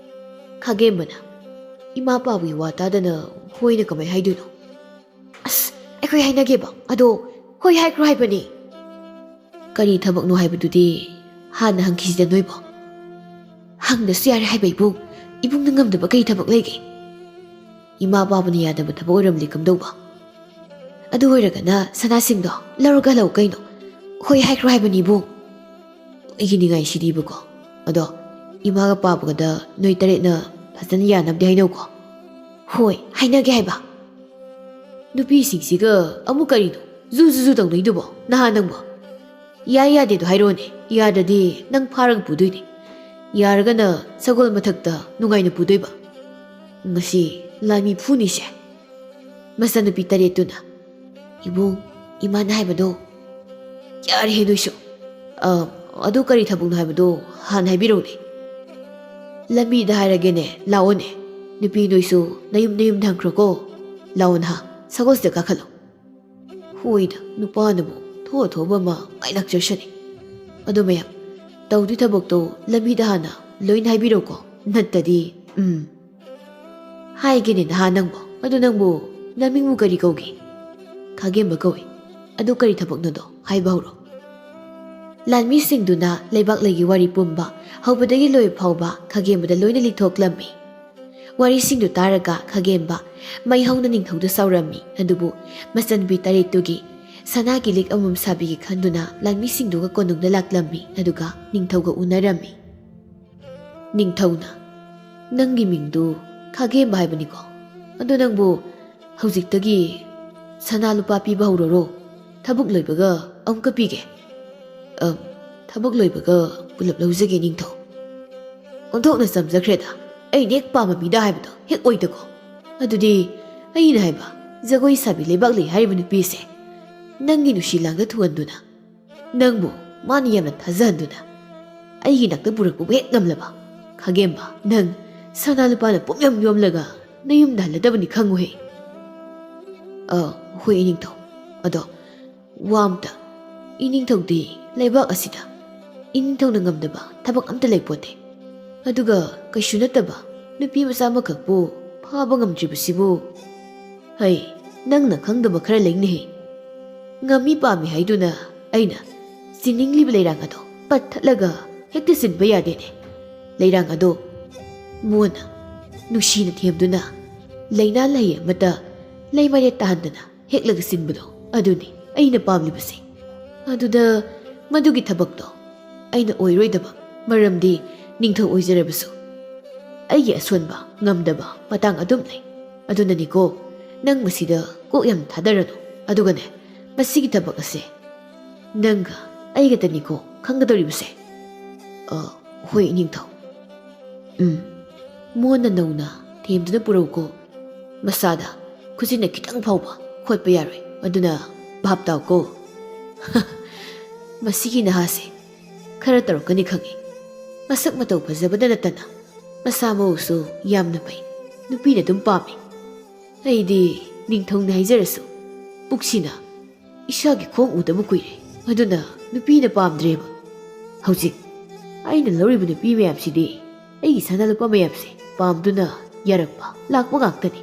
ꯈꯥꯒꯦꯝꯕꯅ, "ꯏꯃꯥ ꯄꯥꯕꯒꯤ ꯋꯥ ꯇꯥꯗꯅ ꯍꯣꯏꯅ ꯀꯃꯥꯏ ꯍꯥꯏꯗꯣꯏꯅꯣ?" "ꯑꯁ, ꯑꯩꯈꯣꯏ ꯍꯥꯏꯅꯒꯦꯕ, ꯑꯗꯣ ꯍꯣꯏ ꯍꯥꯏꯈ꯭ꯔꯣ ꯍꯥꯏꯕꯅꯤ"꯫ "ꯀꯔꯤ ꯊꯕꯛꯅꯣ ꯍꯥꯏꯕꯗꯨꯗꯤ ꯍꯥꯟꯅ ꯍꯪꯈꯤꯁꯤꯗ ꯅꯣꯏꯕꯣ"꯫ "ꯍꯪꯗꯁꯨ ꯌꯥꯔꯦ ꯍꯥꯏꯕ ꯏꯕꯨꯡ, ꯏꯕꯨꯡꯅ ꯉꯝꯗꯕ ꯀꯔꯤ ꯊꯕꯛ ꯂꯩꯒꯦ? ꯏꯃꯥ ꯄꯥꯕꯅ ꯌꯥꯗꯕ ꯊꯕꯛ ꯑꯣꯏꯔꯝꯂꯦ ꯀꯝꯗꯧꯕ? ꯑꯗꯨ ꯑꯣꯏꯔꯒꯅ ꯁꯅꯥꯁꯤꯡꯗꯣ ꯂꯧꯔꯒ ꯍꯜꯂꯛꯎ ꯀꯩꯅꯣ꯫ ꯍꯣꯏ ꯍꯥꯏꯈ꯭ꯔꯣ ꯍꯥꯏꯕꯅꯤ ꯏꯕꯨꯡ"꯫ ꯑꯩꯒꯤ ꯅꯤꯡꯉꯥꯏꯁꯤꯗꯤꯕꯀꯣ꯫ "ꯑꯗꯣ ꯏꯃꯥꯒ ꯄꯥꯕꯒꯗ ꯅꯣꯏ ꯇꯔꯦꯠꯅ ꯐꯖꯅ ꯌꯥꯅꯕꯗꯤ ꯍꯥꯏꯅꯧꯀꯣ"꯫ "ꯍꯣꯏ, ꯍꯥꯏꯅꯒꯦ ꯍꯥꯏꯕ"꯫ "ꯅꯨꯄꯤꯁꯤꯡꯁꯤꯒ ꯑꯃꯨꯛ ꯀꯔꯤꯅꯣ ꯖꯨ ꯖꯨ ꯖꯨ ꯇꯧꯅꯩꯗꯨꯕꯣ, ꯅꯍꯥ ꯅꯪꯕꯣ? ꯌꯥꯏ ꯌꯥꯗꯦꯗꯣ ꯍꯥꯏꯔꯣꯅꯦ, ꯌꯥꯗ꯭ꯔꯗꯤ ꯅꯪ ꯐꯥꯔꯒ ꯄꯨꯗꯣꯏꯅꯦ, ꯌꯥꯔꯒꯅ ꯁꯒꯣꯜ ꯃꯊꯛꯇ ꯅꯨꯡꯉꯥꯏꯅ ꯄꯨꯗꯣꯏꯕ꯫ ꯉꯁꯤ ꯂꯥꯟꯃꯤ ꯐꯨꯅꯤꯁꯦ"꯫ ꯃꯆꯟꯅꯨꯄꯤ ꯇꯔꯦꯠꯇꯨꯅ, "ꯏꯕꯨꯡ, ꯏꯃꯥꯅ ꯍꯥꯏꯕꯗꯣ"꯫ "ꯌꯥꯔꯦꯍꯦ ꯅꯣꯏꯁꯨ꯫ ꯑ, ꯑꯗꯨ ꯀꯔꯤ ꯊꯕꯛꯅꯣ ꯍꯥꯏꯕꯗꯣ ꯍꯥꯟꯅ ꯍꯥꯏꯕꯤꯔꯛꯎꯅꯦ"꯫ "ꯂꯝꯕꯤꯗ ꯍꯥꯏꯔꯒꯦꯅꯦ, ꯂꯥꯛꯑꯣꯅꯦ꯫ ꯅꯨꯄꯤ ꯅꯣꯏꯁꯨ ꯅꯌꯨꯝ ꯅꯌꯨꯝꯗ ꯍꯟꯈ꯭ꯔꯣꯀꯣ꯫ ꯂꯥꯛꯑꯣ ꯅꯍꯥ, ꯁꯒꯣꯜꯁꯤꯗ ꯀꯥꯈꯠꯂꯣ"꯫ ꯍꯣꯏꯗ, ꯅꯨꯄꯥꯅꯕꯨ ꯊꯣꯛꯑ ꯊꯣꯛꯑꯕ ꯑꯃ ꯃꯥꯏ ꯂꯥꯛꯆꯔꯁꯅꯤ꯫ ꯑꯗꯣ ꯃꯌꯥꯝ, ꯇꯧꯗꯣꯏ ꯊꯕꯛꯇꯣ ꯂꯝꯕꯤꯗ ꯍꯥꯟꯅ ꯂꯣꯏꯅ ꯍꯥꯏꯕꯤꯔꯛꯎꯀꯣ, ꯅꯠꯇꯗꯤ, ꯎꯝ꯫ "ꯍꯥꯏꯒꯦꯅꯦ ꯅꯍꯥ ꯅꯪꯕꯣ, ꯑꯗꯨ ꯅꯪꯕꯨ ꯅꯃꯤꯡꯕꯨ ꯀꯔꯤ ꯀꯧꯒꯦ? ꯈꯥꯒꯦꯝꯕ ꯀꯧꯏ꯫ ꯑꯗꯨ ꯀꯔꯤ ꯊꯕꯛꯅꯣꯗꯣ ꯍꯥꯏꯕ ꯍꯧꯔꯣ꯫ ꯂꯥꯟꯃꯤꯁꯤꯡꯗꯨꯅ ꯂꯩꯕꯥꯛ ꯂꯩꯒꯤ ꯋꯥꯔꯤ ꯄꯨꯝꯕ ꯍꯧꯕꯗꯒꯤ ꯂꯣꯏꯕ ꯐꯥꯎꯕ ꯈꯥꯒꯦꯝꯕꯗ ꯂꯣꯏꯅ ꯂꯤꯊꯣꯛꯂꯝꯃꯤ꯫ ꯋꯥꯔꯤꯁꯤꯡꯗꯨ ꯇꯥꯔꯒ ꯈꯥꯒꯦꯝꯕ ꯃꯩ ꯍꯧꯅ ꯅꯤꯡꯊꯧꯗ ꯁꯥꯎꯔꯝꯃꯤ꯫ ꯑꯗꯨꯕꯨ ꯃꯆꯟꯅꯨꯄꯤ ꯇꯔꯦꯠꯇꯨꯒꯤ ꯁꯅꯥꯒꯤ ꯂꯤꯛ ꯑꯃꯃꯝ ꯁꯥꯕꯤꯒꯦ ꯈꯟꯗꯨꯅ ꯂꯥꯟꯃꯤꯁꯤꯡꯗꯨꯒ ꯀꯣꯅꯨꯡꯗ ꯂꯥꯛꯂꯝꯃꯤ꯫ ꯑꯗꯨꯒ ꯅꯤꯡꯊꯧꯒ ꯎꯅꯔꯝꯃꯤ꯫ ꯅꯤꯡꯊꯧꯅ, "ꯅꯪꯒꯤ ꯃꯤꯡꯗꯨ ꯈꯥꯒꯦꯝꯕ ꯍꯥꯏꯕꯅꯤꯀꯣ? ꯑꯗꯣ ꯅꯪꯕꯨ ꯍꯧꯖꯤꯛꯇꯒꯤ ꯁꯅꯥ ꯂꯨꯄꯥ ꯄꯤꯕ ꯍꯧꯔꯔꯣ? ꯊꯕꯛ ꯂꯣꯏꯕꯒ ꯑꯃꯨꯛꯀ ꯄꯤꯒꯦ꯫" "ꯑ, ꯊꯕꯛ ꯂꯣꯏꯕꯒ ꯄꯨꯂꯞ ꯂꯧꯖꯒꯦ, ꯅꯤꯡꯊꯧ꯫" ꯑꯣꯟꯊꯣꯛꯅ ꯆꯝꯖꯈ꯭ꯔꯦꯗ꯫ ꯑꯩꯅ ꯍꯦꯛ ꯄꯥꯝꯕ ꯃꯤꯗ ꯍꯥꯏꯕꯗꯣ ꯍꯦꯛ ꯑꯣꯏꯗꯀꯣ꯫ ꯑꯗꯨꯗꯤ ꯑꯩꯅ ꯍꯥꯏꯕ ꯖꯒꯣꯏ ꯁꯥꯕꯤ ꯂꯩꯕꯥꯛ ꯂꯩ ꯍꯥꯏꯔꯤꯕ ꯅꯨꯄꯤꯁꯦ ꯅꯪꯒꯤ ꯅꯨꯡꯁꯤ ꯂꯥꯡꯗ ꯊꯨꯍꯟꯗꯨꯅ ꯅꯪꯕꯨ ꯃꯥꯅ ꯌꯥꯝꯅ ꯊꯥꯖꯍꯟꯗꯨꯅ ꯑꯩꯒꯤ ꯅꯥꯛꯇ ꯄꯨꯔꯛꯄꯕꯨ ꯍꯦꯛ ꯉꯝꯂꯕ? ꯈꯥꯒꯦꯝꯕ, ꯅꯪ ꯁꯅꯥ ꯂꯨꯄꯥꯅ ꯄꯨꯝꯌꯣꯝ ꯌꯣꯝꯂꯒ ꯅꯌꯨꯝꯗ ꯍꯜꯂꯗꯕꯅꯤ, ꯈꯪꯉꯨꯍꯦ꯫ ꯑ, ꯍꯣꯏ, ꯏꯅꯤꯡꯊꯧ꯫ ꯑꯗꯣ ꯋꯥ ꯑꯝꯇ, ꯏꯅꯤꯡꯊꯧꯗꯤ ꯂꯩꯕꯥꯛ ꯑꯁꯤꯗ ꯏꯅꯤꯡꯊꯧꯅ ꯉꯝꯗꯕ ꯊꯕꯛ ꯑꯝꯇ ꯂꯩꯄꯣꯠꯇꯦ꯫ ꯑꯗꯨꯒ ꯀꯩꯁꯨ ꯅꯠꯇꯕ ꯅꯨꯄꯤ ꯃꯆꯥ ꯑꯃꯈꯛꯄꯨ ꯐꯥꯕ ꯉꯝꯗ꯭ꯔꯤꯕꯁꯤꯕꯨ, ꯍꯩ, ꯅꯪꯅ ꯈꯪꯗꯕ ꯈꯔ ꯂꯩꯅꯦꯍꯦ꯫ ꯉꯝꯃꯤ ꯄꯥꯝꯃꯤ ꯍꯥꯏꯗꯨꯅ ꯑꯩꯅ ꯆꯤꯟꯅꯤꯡꯂꯤꯕ ꯂꯩꯔꯥꯡ ꯑꯗꯣ ꯄꯠꯊꯠꯂꯒ ꯍꯦꯛꯇ ꯆꯤꯟꯕ ꯌꯥꯗꯦꯅꯦ꯫ ꯂꯩꯔꯥꯡ ꯑꯗꯣ ꯃꯣꯟꯅ ꯅꯨꯡꯁꯤꯅ ꯊꯦꯝꯗꯨꯅ ꯂꯩꯅꯥ ꯂꯩ ꯑꯃꯠꯇ ꯂꯩꯃꯔꯦꯠ ꯇꯥꯍꯟꯗꯅ ꯍꯦꯛꯂꯒ ꯆꯤꯟꯕꯗꯣ, ꯑꯗꯨꯅꯤ ꯑꯩꯅ ꯄꯥꯝꯂꯤꯕꯁꯦ꯫ ꯑꯗꯨꯗ ꯃꯗꯨꯒꯤ ꯊꯕꯛꯇꯣ ꯑꯩꯅ ꯑꯣꯏꯔꯣꯏꯗꯕ, ꯃꯔꯝꯗꯤ ꯅꯤꯡꯊꯧ ꯑꯣꯏꯖꯔꯕꯁꯨ ꯑꯩꯒꯤ ꯑꯁꯣꯟꯕ, ꯉꯝꯗꯕ ꯃꯇꯥꯡ ꯑꯗꯨꯝ ꯂꯩ꯫ ꯑꯗꯨꯅꯅꯤꯀꯣ, ꯅꯪ ꯃꯁꯤꯗ ꯀꯣꯛ ꯌꯥꯝ ꯊꯥꯗꯔꯅꯨ꯫ ꯑꯗꯨꯒꯅꯦ, ꯃꯁꯤꯒꯤ ꯊꯕꯛ ꯑꯁꯦ ꯅꯪꯒ ꯑꯩꯒꯇꯅꯤꯀꯣ ꯈꯪꯒꯗꯧꯔꯤꯕꯁꯦ꯫ ꯑ, ꯍꯣꯏ, ꯏꯅꯤꯡꯊꯧ꯫ ꯎꯝ, ꯃꯣꯟꯅ ꯅꯧꯅ ꯊꯦꯝꯗꯨꯅ ꯄꯨꯔꯛꯎꯀꯣ꯫ ꯃꯁꯥꯗ ꯈꯨꯖꯤꯟꯅ ꯈꯤꯇꯪ ꯐꯥꯎꯕ ꯈꯣꯠꯄ ꯌꯥꯔꯣꯏ꯫ ꯑꯗꯨꯅ ꯚꯥꯞ ꯇꯥꯎꯀꯣ꯫ ꯃꯁꯤꯒꯤ ꯅꯍꯥꯁꯦ ꯈꯔ ꯇꯧꯔꯛꯀꯅꯤ ꯈꯪꯉꯤ꯫ ꯃꯁꯛ ꯃꯇꯧ ꯐꯖꯕꯗ ꯅꯠꯇꯅ ꯃꯁꯥ ꯃꯎꯁꯨ ꯌꯥꯝꯅ ꯐꯩ꯫ ꯅꯨꯄꯤꯅ ꯑꯗꯨꯝ ꯄꯥꯝꯃꯤ꯫ ꯑꯩꯗꯤ ꯅꯤꯡꯊꯧꯅ ꯍꯥꯏꯖꯔꯁꯨ ꯄꯨꯛꯁꯤꯅ ꯏꯁꯥꯒꯤ ꯈꯣꯡ ꯎꯗꯕ ꯀꯨꯏꯔꯦ꯫ ꯑꯗꯨꯅ ꯅꯨꯄꯤꯅ ꯄꯥꯝꯗ꯭ꯔꯦꯕ꯫ ꯍꯧꯖꯤꯛ ꯑꯩꯅ ꯂꯧꯔꯤꯕ ꯅꯨꯄꯤ ꯃꯌꯥꯝꯁꯤꯗꯤ ꯑꯩꯒꯤ ꯁꯅꯥ ꯂꯨꯄꯥ ꯃꯌꯥꯝꯁꯦ ꯄꯥꯝꯗꯨꯅ ꯌꯥꯔꯛꯄ ꯂꯥꯛꯄ ꯉꯥꯛꯇꯅꯤ꯫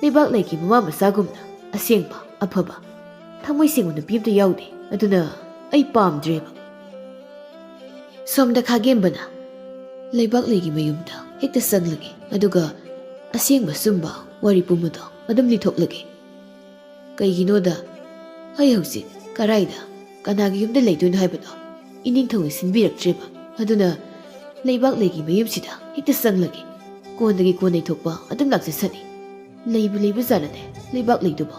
ꯂꯩꯕꯥꯛꯂꯩꯒꯤ ꯃꯃꯥ ꯃꯆꯥꯒꯨꯝꯅ ꯑꯁꯦꯡꯕ, ꯑꯐꯕ, ꯊꯃꯣꯏ ꯁꯦꯡꯕ ꯅꯨꯄꯤ ꯑꯝꯇ ꯌꯥꯎꯗꯦ꯫ ꯑꯗꯨꯅ ꯑꯩ ꯄꯥꯝꯗ꯭ꯔꯦꯕ꯫ ꯁꯣꯝꯗ ꯈꯥꯒꯦꯝꯕꯅ ꯂꯩꯕꯥꯛꯂꯩꯒꯤ ꯃꯌꯨꯝꯗ ꯍꯦꯛꯇ ꯆꯪꯂꯒꯦ, ꯑꯗꯨꯒ ꯑꯁꯦꯡꯕ ꯑꯆꯨꯝꯕ ꯋꯥꯔꯤ ꯄꯨꯝꯕꯗꯣ ꯑꯗꯨꯝ ꯂꯤꯊꯣꯛꯂꯒꯦ꯫ ꯀꯩꯒꯤꯅꯣꯗ, ꯑꯩ ꯍꯧꯖꯤꯛ ꯀꯔꯥꯏꯗ, ꯀꯅꯥꯒꯤ ꯌꯨꯝꯗ ꯂꯩꯗꯣꯏꯅꯣ ꯍꯥꯏꯕꯗꯣ ꯏꯅꯤꯡꯊꯧꯅ ꯁꯤꯟꯕꯤꯔꯛꯇ꯭ꯔꯦꯕ꯫ ꯑꯗꯨꯅ ꯂꯩꯕꯥꯛꯂꯩꯒꯤ ꯃꯌꯨꯝꯁꯤꯗ ꯍꯦꯛꯇ ꯆꯪꯂꯒꯦ꯫ ꯀꯣꯟꯅꯒꯤ ꯀꯣꯟꯅꯩ ꯊꯣꯛꯄ ꯑꯗꯨꯝ ꯂꯥꯛꯆꯁꯅꯤ꯫ ꯂꯩꯕꯨ ꯂꯩꯕꯖꯥꯠꯂꯅꯦ ꯂꯩꯕꯥꯛꯂꯩꯗꯨꯕꯣ?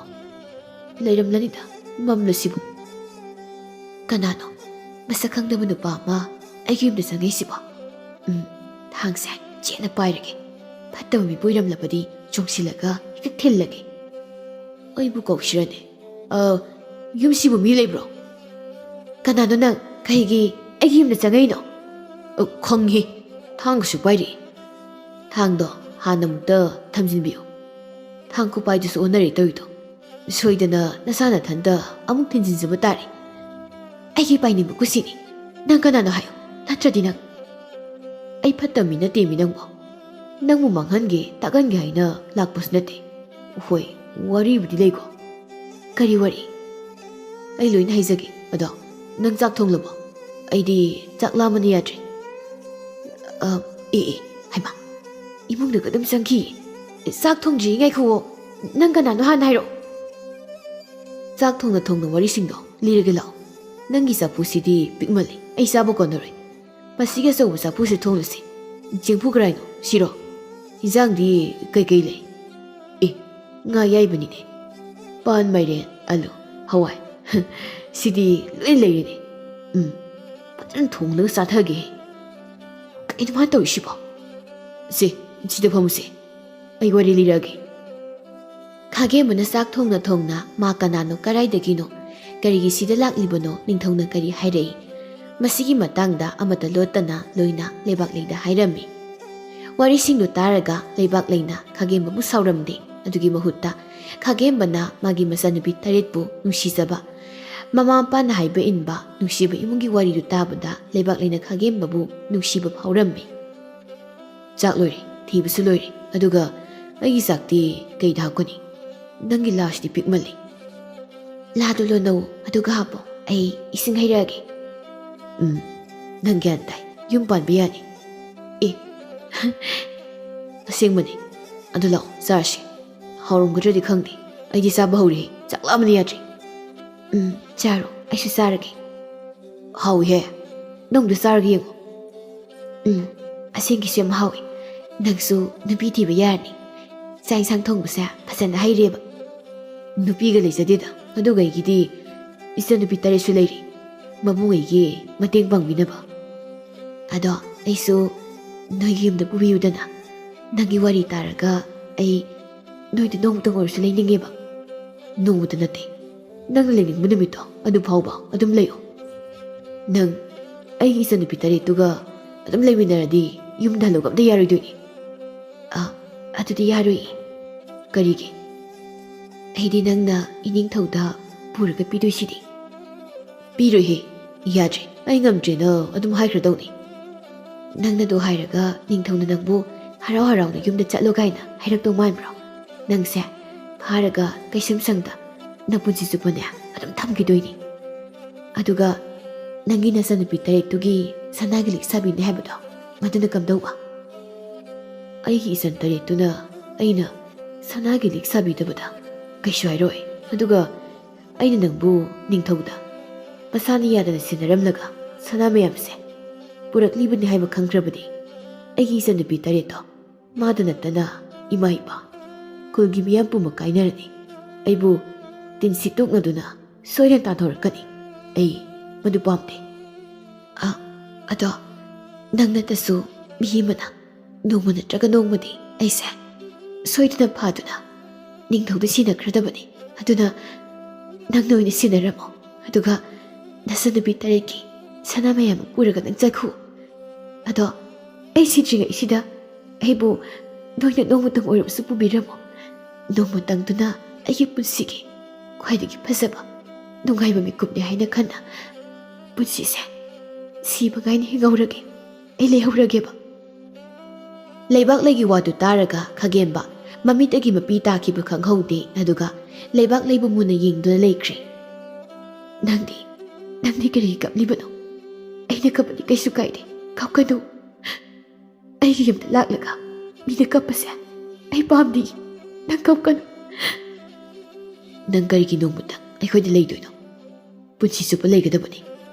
ꯂꯩꯔꯝꯂꯅꯤꯗ, ꯃꯝꯂꯁꯤꯕꯨ꯫ ꯀꯅꯥꯅꯣ ꯃꯁꯛ ꯈꯪꯗꯕ ꯅꯨꯄꯥ ꯑꯃ ꯑꯩꯒꯤ ꯌꯨꯝꯗ ꯆꯪꯉꯛꯏꯁꯤꯕꯣ? ꯎꯝ, ꯊꯥꯡꯁꯦ ꯆꯦꯠꯅ ꯄꯥꯏꯔꯒꯦ꯫ ꯐꯠꯇꯕ ꯃꯤꯕꯨ ꯑꯣꯏꯔꯝꯂꯕꯗꯤ ꯆꯣꯡꯁꯤꯜꯂꯒ ꯍꯦꯛꯇ ꯊꯤꯜꯂꯒꯦ꯫ ꯑꯩꯕꯨ ꯀꯧꯁꯤꯔꯅꯦ? ꯑ, ꯌꯨꯝꯁꯤꯕꯨ ꯃꯤ ꯂꯩꯕ꯭ꯔꯣ? ꯀꯅꯥꯅꯣ ꯅꯪ? ꯀꯩꯒꯤ ꯑꯩꯒꯤ ꯌꯨꯝꯗ ꯆꯪꯉꯛꯏꯅꯣ? ꯑ, ꯈꯪꯉꯤ꯫ ꯊꯥꯡꯒꯁꯨ ꯄꯥꯏꯔꯛꯏ꯫ ꯊꯥꯡꯗꯣ ꯍꯥꯟꯅ ꯑꯃꯨꯛꯇ ꯊꯝꯖꯤꯟꯕꯤꯌꯨ꯫ ꯊꯥꯡ ꯈꯨꯄꯥꯏꯗꯨꯁꯨ ꯑꯣꯟꯅꯔꯦ ꯇꯧꯔꯤꯗꯣ꯫ ꯁꯣꯏꯗꯅ ꯅꯁꯥ ꯅꯊꯟꯇ ꯑꯃꯨꯛ ꯊꯤꯟꯖꯤꯟꯖꯕ ꯇꯥꯔꯦ꯫ ꯑꯩꯒꯤ ꯄꯥꯏꯅꯤꯡꯕ ꯀꯨꯁꯤꯅꯤ꯫ ꯅꯪ ꯀꯅꯥꯅꯣ ꯍꯥꯏꯌꯨ, ꯅꯠꯇ꯭ꯔꯗꯤ ꯅꯪ꯫ ꯑꯩ ꯐꯠꯇꯕ ꯃꯤ ꯅꯠꯇꯦ ꯃꯤ ꯅꯪꯕꯨ꯫ ꯅꯪꯕꯨ ꯃꯥꯡꯍꯟꯒꯦ, ꯇꯥꯛꯍꯟꯒꯦ ꯍꯥꯏꯅ ꯂꯥꯛꯄꯁꯨ ꯅꯠꯇꯦ꯫ ꯍꯣꯏ, ꯋꯥꯔꯤꯕꯨꯗꯤ ꯂꯩꯀꯣ꯫ ꯀꯔꯤ ꯋꯥꯔꯤ? ꯑꯩ ꯂꯣꯏꯅ ꯍꯥꯏꯖꯒꯦ꯫ ꯑꯗꯣ ꯅꯪ ꯆꯥꯛ ꯊꯣꯡꯂꯕꯣ? ꯑꯩꯗꯤ ꯆꯥꯛ ꯂꯥꯝꯕꯅ ꯌꯥꯗ꯭ꯔꯦ꯫ ꯑ, ꯑꯦ, ꯑꯦ, ꯍꯩꯃꯥ, ꯏꯃꯨꯡꯗꯒ ꯑꯗꯨꯝ ꯆꯪꯈꯤꯌꯦ꯫ ꯆꯥꯛ ꯊꯣꯡꯗ꯭ꯔꯤ, ꯉꯥꯏꯈꯨꯑꯣ꯫ ꯅꯪ ꯀꯅꯥꯅꯣ ꯍꯥꯟꯅ ꯍꯥꯏꯔꯛꯑꯣ꯫ ꯆꯥꯛ ꯊꯣꯡꯅ ꯊꯣꯡꯅ ꯋꯥꯔꯤꯁꯤꯡꯗꯣ ꯂꯤꯔꯒꯦ ꯂꯥꯛꯑꯣ꯫ ꯅꯪꯒꯤ ꯆꯐꯨꯁꯤꯗꯤ ꯄꯤꯛꯃꯜꯂꯤ, ꯑꯩ ꯆꯥꯕ ꯀꯣꯟꯅꯔꯣꯏ꯫ ꯃꯁꯤꯒꯤ ꯑꯆꯧꯕ ꯆꯐꯨꯁꯦ ꯊꯣꯡꯂꯁꯤ꯫ ꯆꯦꯡꯐꯨ ꯀꯔꯥꯏꯅꯣ? ꯁꯤꯔꯣ? ꯏꯟꯖꯥꯡꯗꯤ ꯀꯩꯀꯩ ꯂꯩ? ꯑꯦ, ꯉꯥ ꯌꯥꯏꯕꯅꯤꯅꯦ꯫ ꯄꯥꯟ, ꯃꯥꯏꯔꯦꯟ, ꯑꯂꯨ, ꯍꯋꯥꯏ꯫ ꯁꯤꯗꯤ ꯂꯣꯏ ꯂꯩꯔꯦꯅꯦ꯫ ꯎꯝ, ꯐꯖꯅ ꯊꯣꯡꯂꯒ ꯆꯥꯊꯒꯦ꯫ ꯀꯩꯅꯣ ꯃꯥꯅ ꯇꯧꯔꯤꯁꯤꯕꯣ? ꯁꯦ, ꯁꯤꯗ ꯐꯝꯃꯨꯁꯦ꯫ ꯑꯩ ꯋꯥꯔꯤ ꯂꯤꯔꯛꯑꯒꯦ꯫ ꯈꯥꯒꯦꯝꯕꯅ ꯆꯥꯛ ꯊꯣꯡꯅ ꯊꯣꯡꯅ ꯃꯥ ꯀꯅꯥꯅꯣ, ꯀꯗꯥꯏꯗꯒꯤꯅꯣ, ꯀꯔꯤꯒꯤ ꯁꯤꯗ ꯂꯥꯛꯂꯤꯕꯅꯣ, ꯅꯤꯡꯊꯧꯅ ꯀꯔꯤ ꯍꯥꯏꯔꯛꯏ, ꯃꯁꯤꯒꯤ ꯃꯇꯥꯡꯗ ꯑꯃꯠꯇ ꯂꯣꯠꯇꯅ ꯂꯣꯏꯅ ꯂꯩꯕꯥꯛꯂꯩꯗ ꯍꯥꯏꯔꯝꯃꯤ꯫ ꯋꯥꯔꯤꯁꯤꯡꯗꯨ ꯇꯥꯔꯒ ꯂꯩꯕꯥꯛꯂꯩꯅ ꯈꯥꯒꯦꯝꯕꯕꯨ ꯁꯥꯎꯔꯝꯗꯦ꯫ ꯑꯗꯨꯒꯤ ꯃꯍꯨꯠꯇ ꯈꯥꯒꯦꯝꯕꯅ ꯃꯥꯒꯤ ꯃꯆꯥꯅꯨꯄꯤ ꯇꯔꯦꯠꯄꯨ ꯅꯨꯡꯁꯤꯖꯕ, ꯃꯃꯥ ꯃꯄꯥꯅ ꯍꯥꯏꯕ ꯏꯟꯕ ꯅꯨꯡꯁꯤꯕ ꯏꯃꯨꯡꯒꯤ ꯋꯥꯔꯤꯗꯨ ꯇꯥꯕꯗ ꯂꯩꯕꯥꯛꯂꯩꯅ ꯈꯥꯒꯦꯝꯕꯕꯨ ꯅꯨꯡꯁꯤꯕ ꯐꯥꯎꯔꯝꯃꯤ꯫ ꯆꯥꯛ ꯂꯣꯏꯔꯦ, ꯊꯤꯕꯁꯨ ꯂꯣꯏꯔꯦ, ꯑꯗꯨꯒ ꯑꯩꯒꯤ ꯆꯥꯛꯇꯤ ꯀꯩꯗ ꯍꯥꯞꯀꯅꯤ? ꯅꯪꯒꯤ ꯂꯥꯁꯇꯤ ꯄꯤꯛꯃꯜꯂꯤ꯫ ꯂꯥꯗꯨ ꯂꯣꯟꯅꯧ, ꯑꯗꯨꯒ ꯍꯥꯞꯄꯣ꯫ ꯑꯩ ꯏꯁꯤꯡ ꯍꯩꯔꯛꯑꯒꯦ꯫ ꯎꯝ, ꯅꯪ ꯒ꯭ꯌꯥꯟ ꯇꯥꯏ꯫ ꯌꯨꯝ ꯄꯥꯟꯕ ꯌꯥꯅꯤ꯫ ꯑꯦ, ꯑꯁꯦꯡꯕꯅꯤ꯫ ꯑꯗꯨ ꯂꯥꯛꯑꯣ, ꯆꯥꯔꯁꯤ꯫ ꯍꯥꯎꯔꯝꯒꯗ꯭ꯔꯗꯤ ꯈꯪꯗꯦ꯫ ꯑꯩꯗꯤ ꯆꯥꯕ ꯍꯧꯔꯦ꯫ ꯆꯥꯛ ꯂꯥꯝꯕꯅ ꯌꯥꯗ꯭ꯔꯦ꯫ ꯎꯝ, ꯆꯥꯔꯣ꯫ ꯑꯩꯁꯨ ꯆꯥꯔꯒꯦ꯫ ꯍꯥꯎꯏꯍꯦ꯫ ꯅꯪꯗꯣ ꯆꯥꯔꯒ ꯌꯦꯡꯉꯣ꯫ ꯎꯝ, ꯑꯁꯦꯡꯒꯤꯁꯨ ꯌꯥꯝ ꯍꯥꯎꯏ꯫ ꯅꯪꯁꯨ ꯅꯨꯄꯤ ꯊꯤꯕ ꯌꯥꯔꯅꯤ꯫ ꯆꯥꯛ ꯏꯟꯁꯥꯡ ꯊꯣꯡꯕꯁꯦ ꯐꯖꯅ ꯍꯩꯔꯦꯕ꯫ ꯅꯨꯄꯤꯒ ꯂꯩꯖꯗꯦꯗ꯫ ꯑꯗꯨꯒ ꯑꯩꯒꯤꯗꯤ ꯏꯆꯟꯅꯨꯄꯤ ꯇꯔꯦꯠꯁꯨ ꯂꯩꯔꯤ꯫ ꯃꯕꯨꯡꯉꯩꯒꯤ ꯃꯇꯦꯡ ꯄꯥꯡꯕꯤꯅꯕ꯫ ꯑꯗꯣ ꯑꯩꯁꯨ ꯅꯣꯏꯒꯤ ꯌꯨꯝꯗ ꯄꯨꯕꯤꯌꯨꯗꯅ꯫ ꯅꯪꯒꯤ ꯋꯥꯔꯤ ꯇꯥꯔꯒ ꯑꯩ ꯅꯣꯏꯗ ꯅꯣꯡꯃꯇꯪ ꯑꯣꯏꯔꯁꯨ ꯂꯩꯅꯤꯡꯉꯦꯕ꯫ ꯅꯣꯡꯃꯇ ꯅꯠꯇꯦ, ꯅꯪꯅ ꯂꯩꯅꯤꯡꯕ ꯅꯨꯃꯤꯠꯇꯣ ꯑꯗꯨ ꯐꯥꯎꯕ ꯑꯗꯨꯝ ꯂꯩꯌꯣ꯫ ꯅꯪ ꯑꯩꯒꯤ ꯏꯆꯟꯅꯨꯄꯤ ꯇꯔꯦꯠꯇꯨꯒ ꯑꯗꯨꯝ ꯂꯩꯃꯤꯟꯅꯔꯗꯤ ꯌꯨꯝꯗ ꯍꯜꯂꯒ ꯑꯝꯇ ꯌꯥꯔꯣꯏꯗꯣꯏꯅꯤ꯫ ꯑ, ꯑꯗꯨꯗꯤ ꯌꯥꯔꯣꯏꯌꯦ꯫ ꯀꯔꯤꯒꯤ? ꯑꯩꯗꯤ ꯅꯪꯅ ꯏꯅꯤꯡꯊꯧꯗ ꯄꯨꯔꯒ ꯄꯤꯗꯣꯏꯁꯤꯗꯤ꯫ ꯄꯤꯔꯣꯏꯍꯦ, ꯌꯥꯗ꯭ꯔꯦ, ꯑꯩ ꯉꯝꯗ꯭ꯔꯦꯅ ꯑꯗꯨꯝ ꯍꯥꯏꯈ꯭ꯔꯗꯧꯅꯤ꯫ ꯅꯪꯅ ꯑꯗꯨ ꯍꯥꯏꯔꯒ ꯅꯤꯡꯊꯧꯅ ꯅꯪꯕꯨ ꯍꯔꯥꯎ ꯍꯔꯥꯎꯅ ꯌꯨꯝꯗ ꯆꯠꯂꯣ ꯀꯥꯏꯅ ꯍꯥꯏꯔꯛꯇꯧ ꯃꯥꯟꯕ꯭ꯔꯣ? ꯅꯪꯁꯦ ꯐꯥꯔꯒ ꯀꯩꯁꯨꯝ ꯁꯪꯗ ꯅꯄꯨꯟꯁꯤ ꯆꯨꯞꯄꯅꯦ ꯑꯗꯨꯝ ꯊꯝꯈꯤꯗꯣꯏꯅꯤ꯫ ꯑꯗꯨꯒ ꯅꯪꯒꯤ ꯅꯆꯟꯅꯨꯄꯤ ꯇꯔꯦꯠꯇꯨꯒꯤ ꯁꯅꯥꯒꯤ ꯂꯤꯛ ꯁꯥꯕꯤꯅꯤ ꯍꯥꯏꯕꯗꯣ, ꯃꯗꯨꯅ ꯀꯝꯗꯧꯕ? ꯑꯩꯒꯤ ꯏꯆꯟ ꯇꯔꯦꯠꯇꯨꯅ ꯑꯩꯅ ꯁꯅꯥꯒꯤ ꯂꯤꯛ ꯁꯥꯕꯤꯗꯕꯗ ꯀꯩꯁꯨ ꯍꯥꯏꯔꯣꯏ꯫ ꯑꯗꯨꯒ ꯑꯩꯅ ꯅꯪꯕꯨ ꯅꯤꯡꯊꯧꯗ ꯃꯁꯥꯅ ꯌꯥꯗꯅ ꯁꯤꯟꯅꯔꯝꯂꯒ ꯁꯅꯥ ꯃꯌꯥꯝꯁꯦ ꯄꯨꯔꯛꯂꯤꯕꯅꯤ ꯍꯥꯏꯕ ꯈꯪꯈ꯭ꯔꯕꯗꯤ ꯑꯩꯒꯤ ꯏꯆꯟꯅꯨꯄꯤ ꯇꯔꯦꯠꯇꯣ ꯃꯥꯗ ꯅꯠꯇꯅ ꯏꯃꯥ ꯏꯄꯥ ꯈꯨꯜꯒꯤ ꯃꯤꯌꯥꯝ ꯄꯨꯝꯕ ꯀꯥꯏꯅꯔꯅꯤ꯫ ꯑꯩꯕꯨ ꯇꯤꯟꯁꯤ ꯇꯣꯛꯅꯗꯨꯅ ꯁꯣꯏꯗꯅ ꯇꯥꯟꯊꯣꯔꯛꯀꯅꯤ꯫ ꯑꯩ ꯃꯗꯨ ꯄꯥꯝꯗꯦ꯫ ꯑ, ꯑꯗꯣ ꯅꯪ ꯅꯠꯇꯁꯨ ꯃꯤ ꯑꯃꯅ ꯅꯣꯡꯃ ꯅꯠꯇ꯭ꯔꯒ ꯅꯣꯡꯃꯗꯤ ꯑꯩꯁꯦ ꯁꯣꯏꯗꯅ ꯐꯥꯗꯨꯅ ꯅꯤꯡꯊꯧꯗ ꯁꯤꯟꯅꯈ꯭ꯔꯗꯕꯅꯤ꯫ ꯑꯗꯨꯅ ꯅꯪꯅ ꯑꯣꯏꯅ ꯁꯤꯟꯅꯔꯝꯃꯣ꯫ ꯑꯗꯨꯒ ꯅꯆꯟꯅꯨꯄꯤ ꯇꯔꯦꯠꯀꯤ ꯁꯅꯥ ꯃꯌꯥꯝ ꯑꯃ ꯄꯨꯔꯒ ꯅꯪ ꯆꯠꯈꯣ꯫ ꯑꯗꯣ ꯑꯩ ꯁꯤꯗ꯭ꯔꯤꯉꯩꯁꯤꯗ ꯑꯩꯕꯨ ꯅꯣꯏꯅ ꯅꯣꯡꯃꯇꯪ ꯑꯣꯏꯔꯕꯁꯨ ꯄꯨꯕꯤꯔꯝꯃꯣ꯫ ꯅꯣꯡꯃꯇꯪꯗꯨꯅ ꯑꯩꯒꯤ ꯄꯨꯟꯁꯤꯒꯤ ꯈ꯭ꯋꯥꯏꯗꯒꯤ ꯐꯖꯕ, ꯅꯨꯡꯉꯥꯏꯕ ꯃꯤꯀꯨꯞꯅꯤ ꯍꯥꯏꯅ ꯈꯟꯅ ꯄꯨꯟꯁꯤꯁꯦ ꯁꯤꯕ ꯉꯥꯏꯅ ꯍꯤꯡꯍꯧꯔꯒꯦ꯫ ꯑꯩ ꯂꯩꯍꯧꯔꯒꯦꯕ꯫ ꯂꯩꯕꯥꯛꯂꯩꯒꯤ ꯋꯥꯗꯨ ꯇꯥꯔꯒ ꯈꯥꯒꯦꯝꯕ ꯃꯃꯤꯠꯇꯒꯤ ꯃꯄꯤ ꯇꯥꯈꯤꯕ ꯈꯪꯍꯧꯗꯦ, ꯑꯗꯨꯒ ꯂꯩꯕꯥꯛ ꯂꯩꯕꯨ ꯃꯨꯟꯅ ꯌꯦꯡꯗꯨꯅ ꯂꯩꯈ꯭ꯔꯦ꯫ "ꯅꯪꯗꯤ, ꯅꯪꯗꯤ ꯀꯔꯤꯒꯤ ꯀꯞꯂꯤꯕꯅꯣ? ꯑꯩꯅ ꯀꯞꯄꯗꯤ ꯀꯩꯁꯨ ꯀꯥꯏꯗꯦ, ꯀꯞꯀꯅꯨ꯫ ꯑꯩꯒꯤ ꯌꯨꯝꯗ ꯂꯥꯛꯂꯒ ꯃꯤꯅ ꯀꯞꯄꯁꯦ ꯑꯩ ꯄꯥꯝꯗꯦ꯫ ꯅꯪ ꯀꯞꯀꯅꯨ꯫" "ꯅꯪ ꯀꯔꯤꯒꯤ ꯅꯣꯡꯃꯇ ꯑꯩꯈꯣꯏꯗ ꯂꯩꯗꯣꯏꯅꯣ? ꯄꯨꯟꯁꯤ ꯆꯨꯞꯄ ꯂꯩꯒꯗꯕꯅꯤ꯫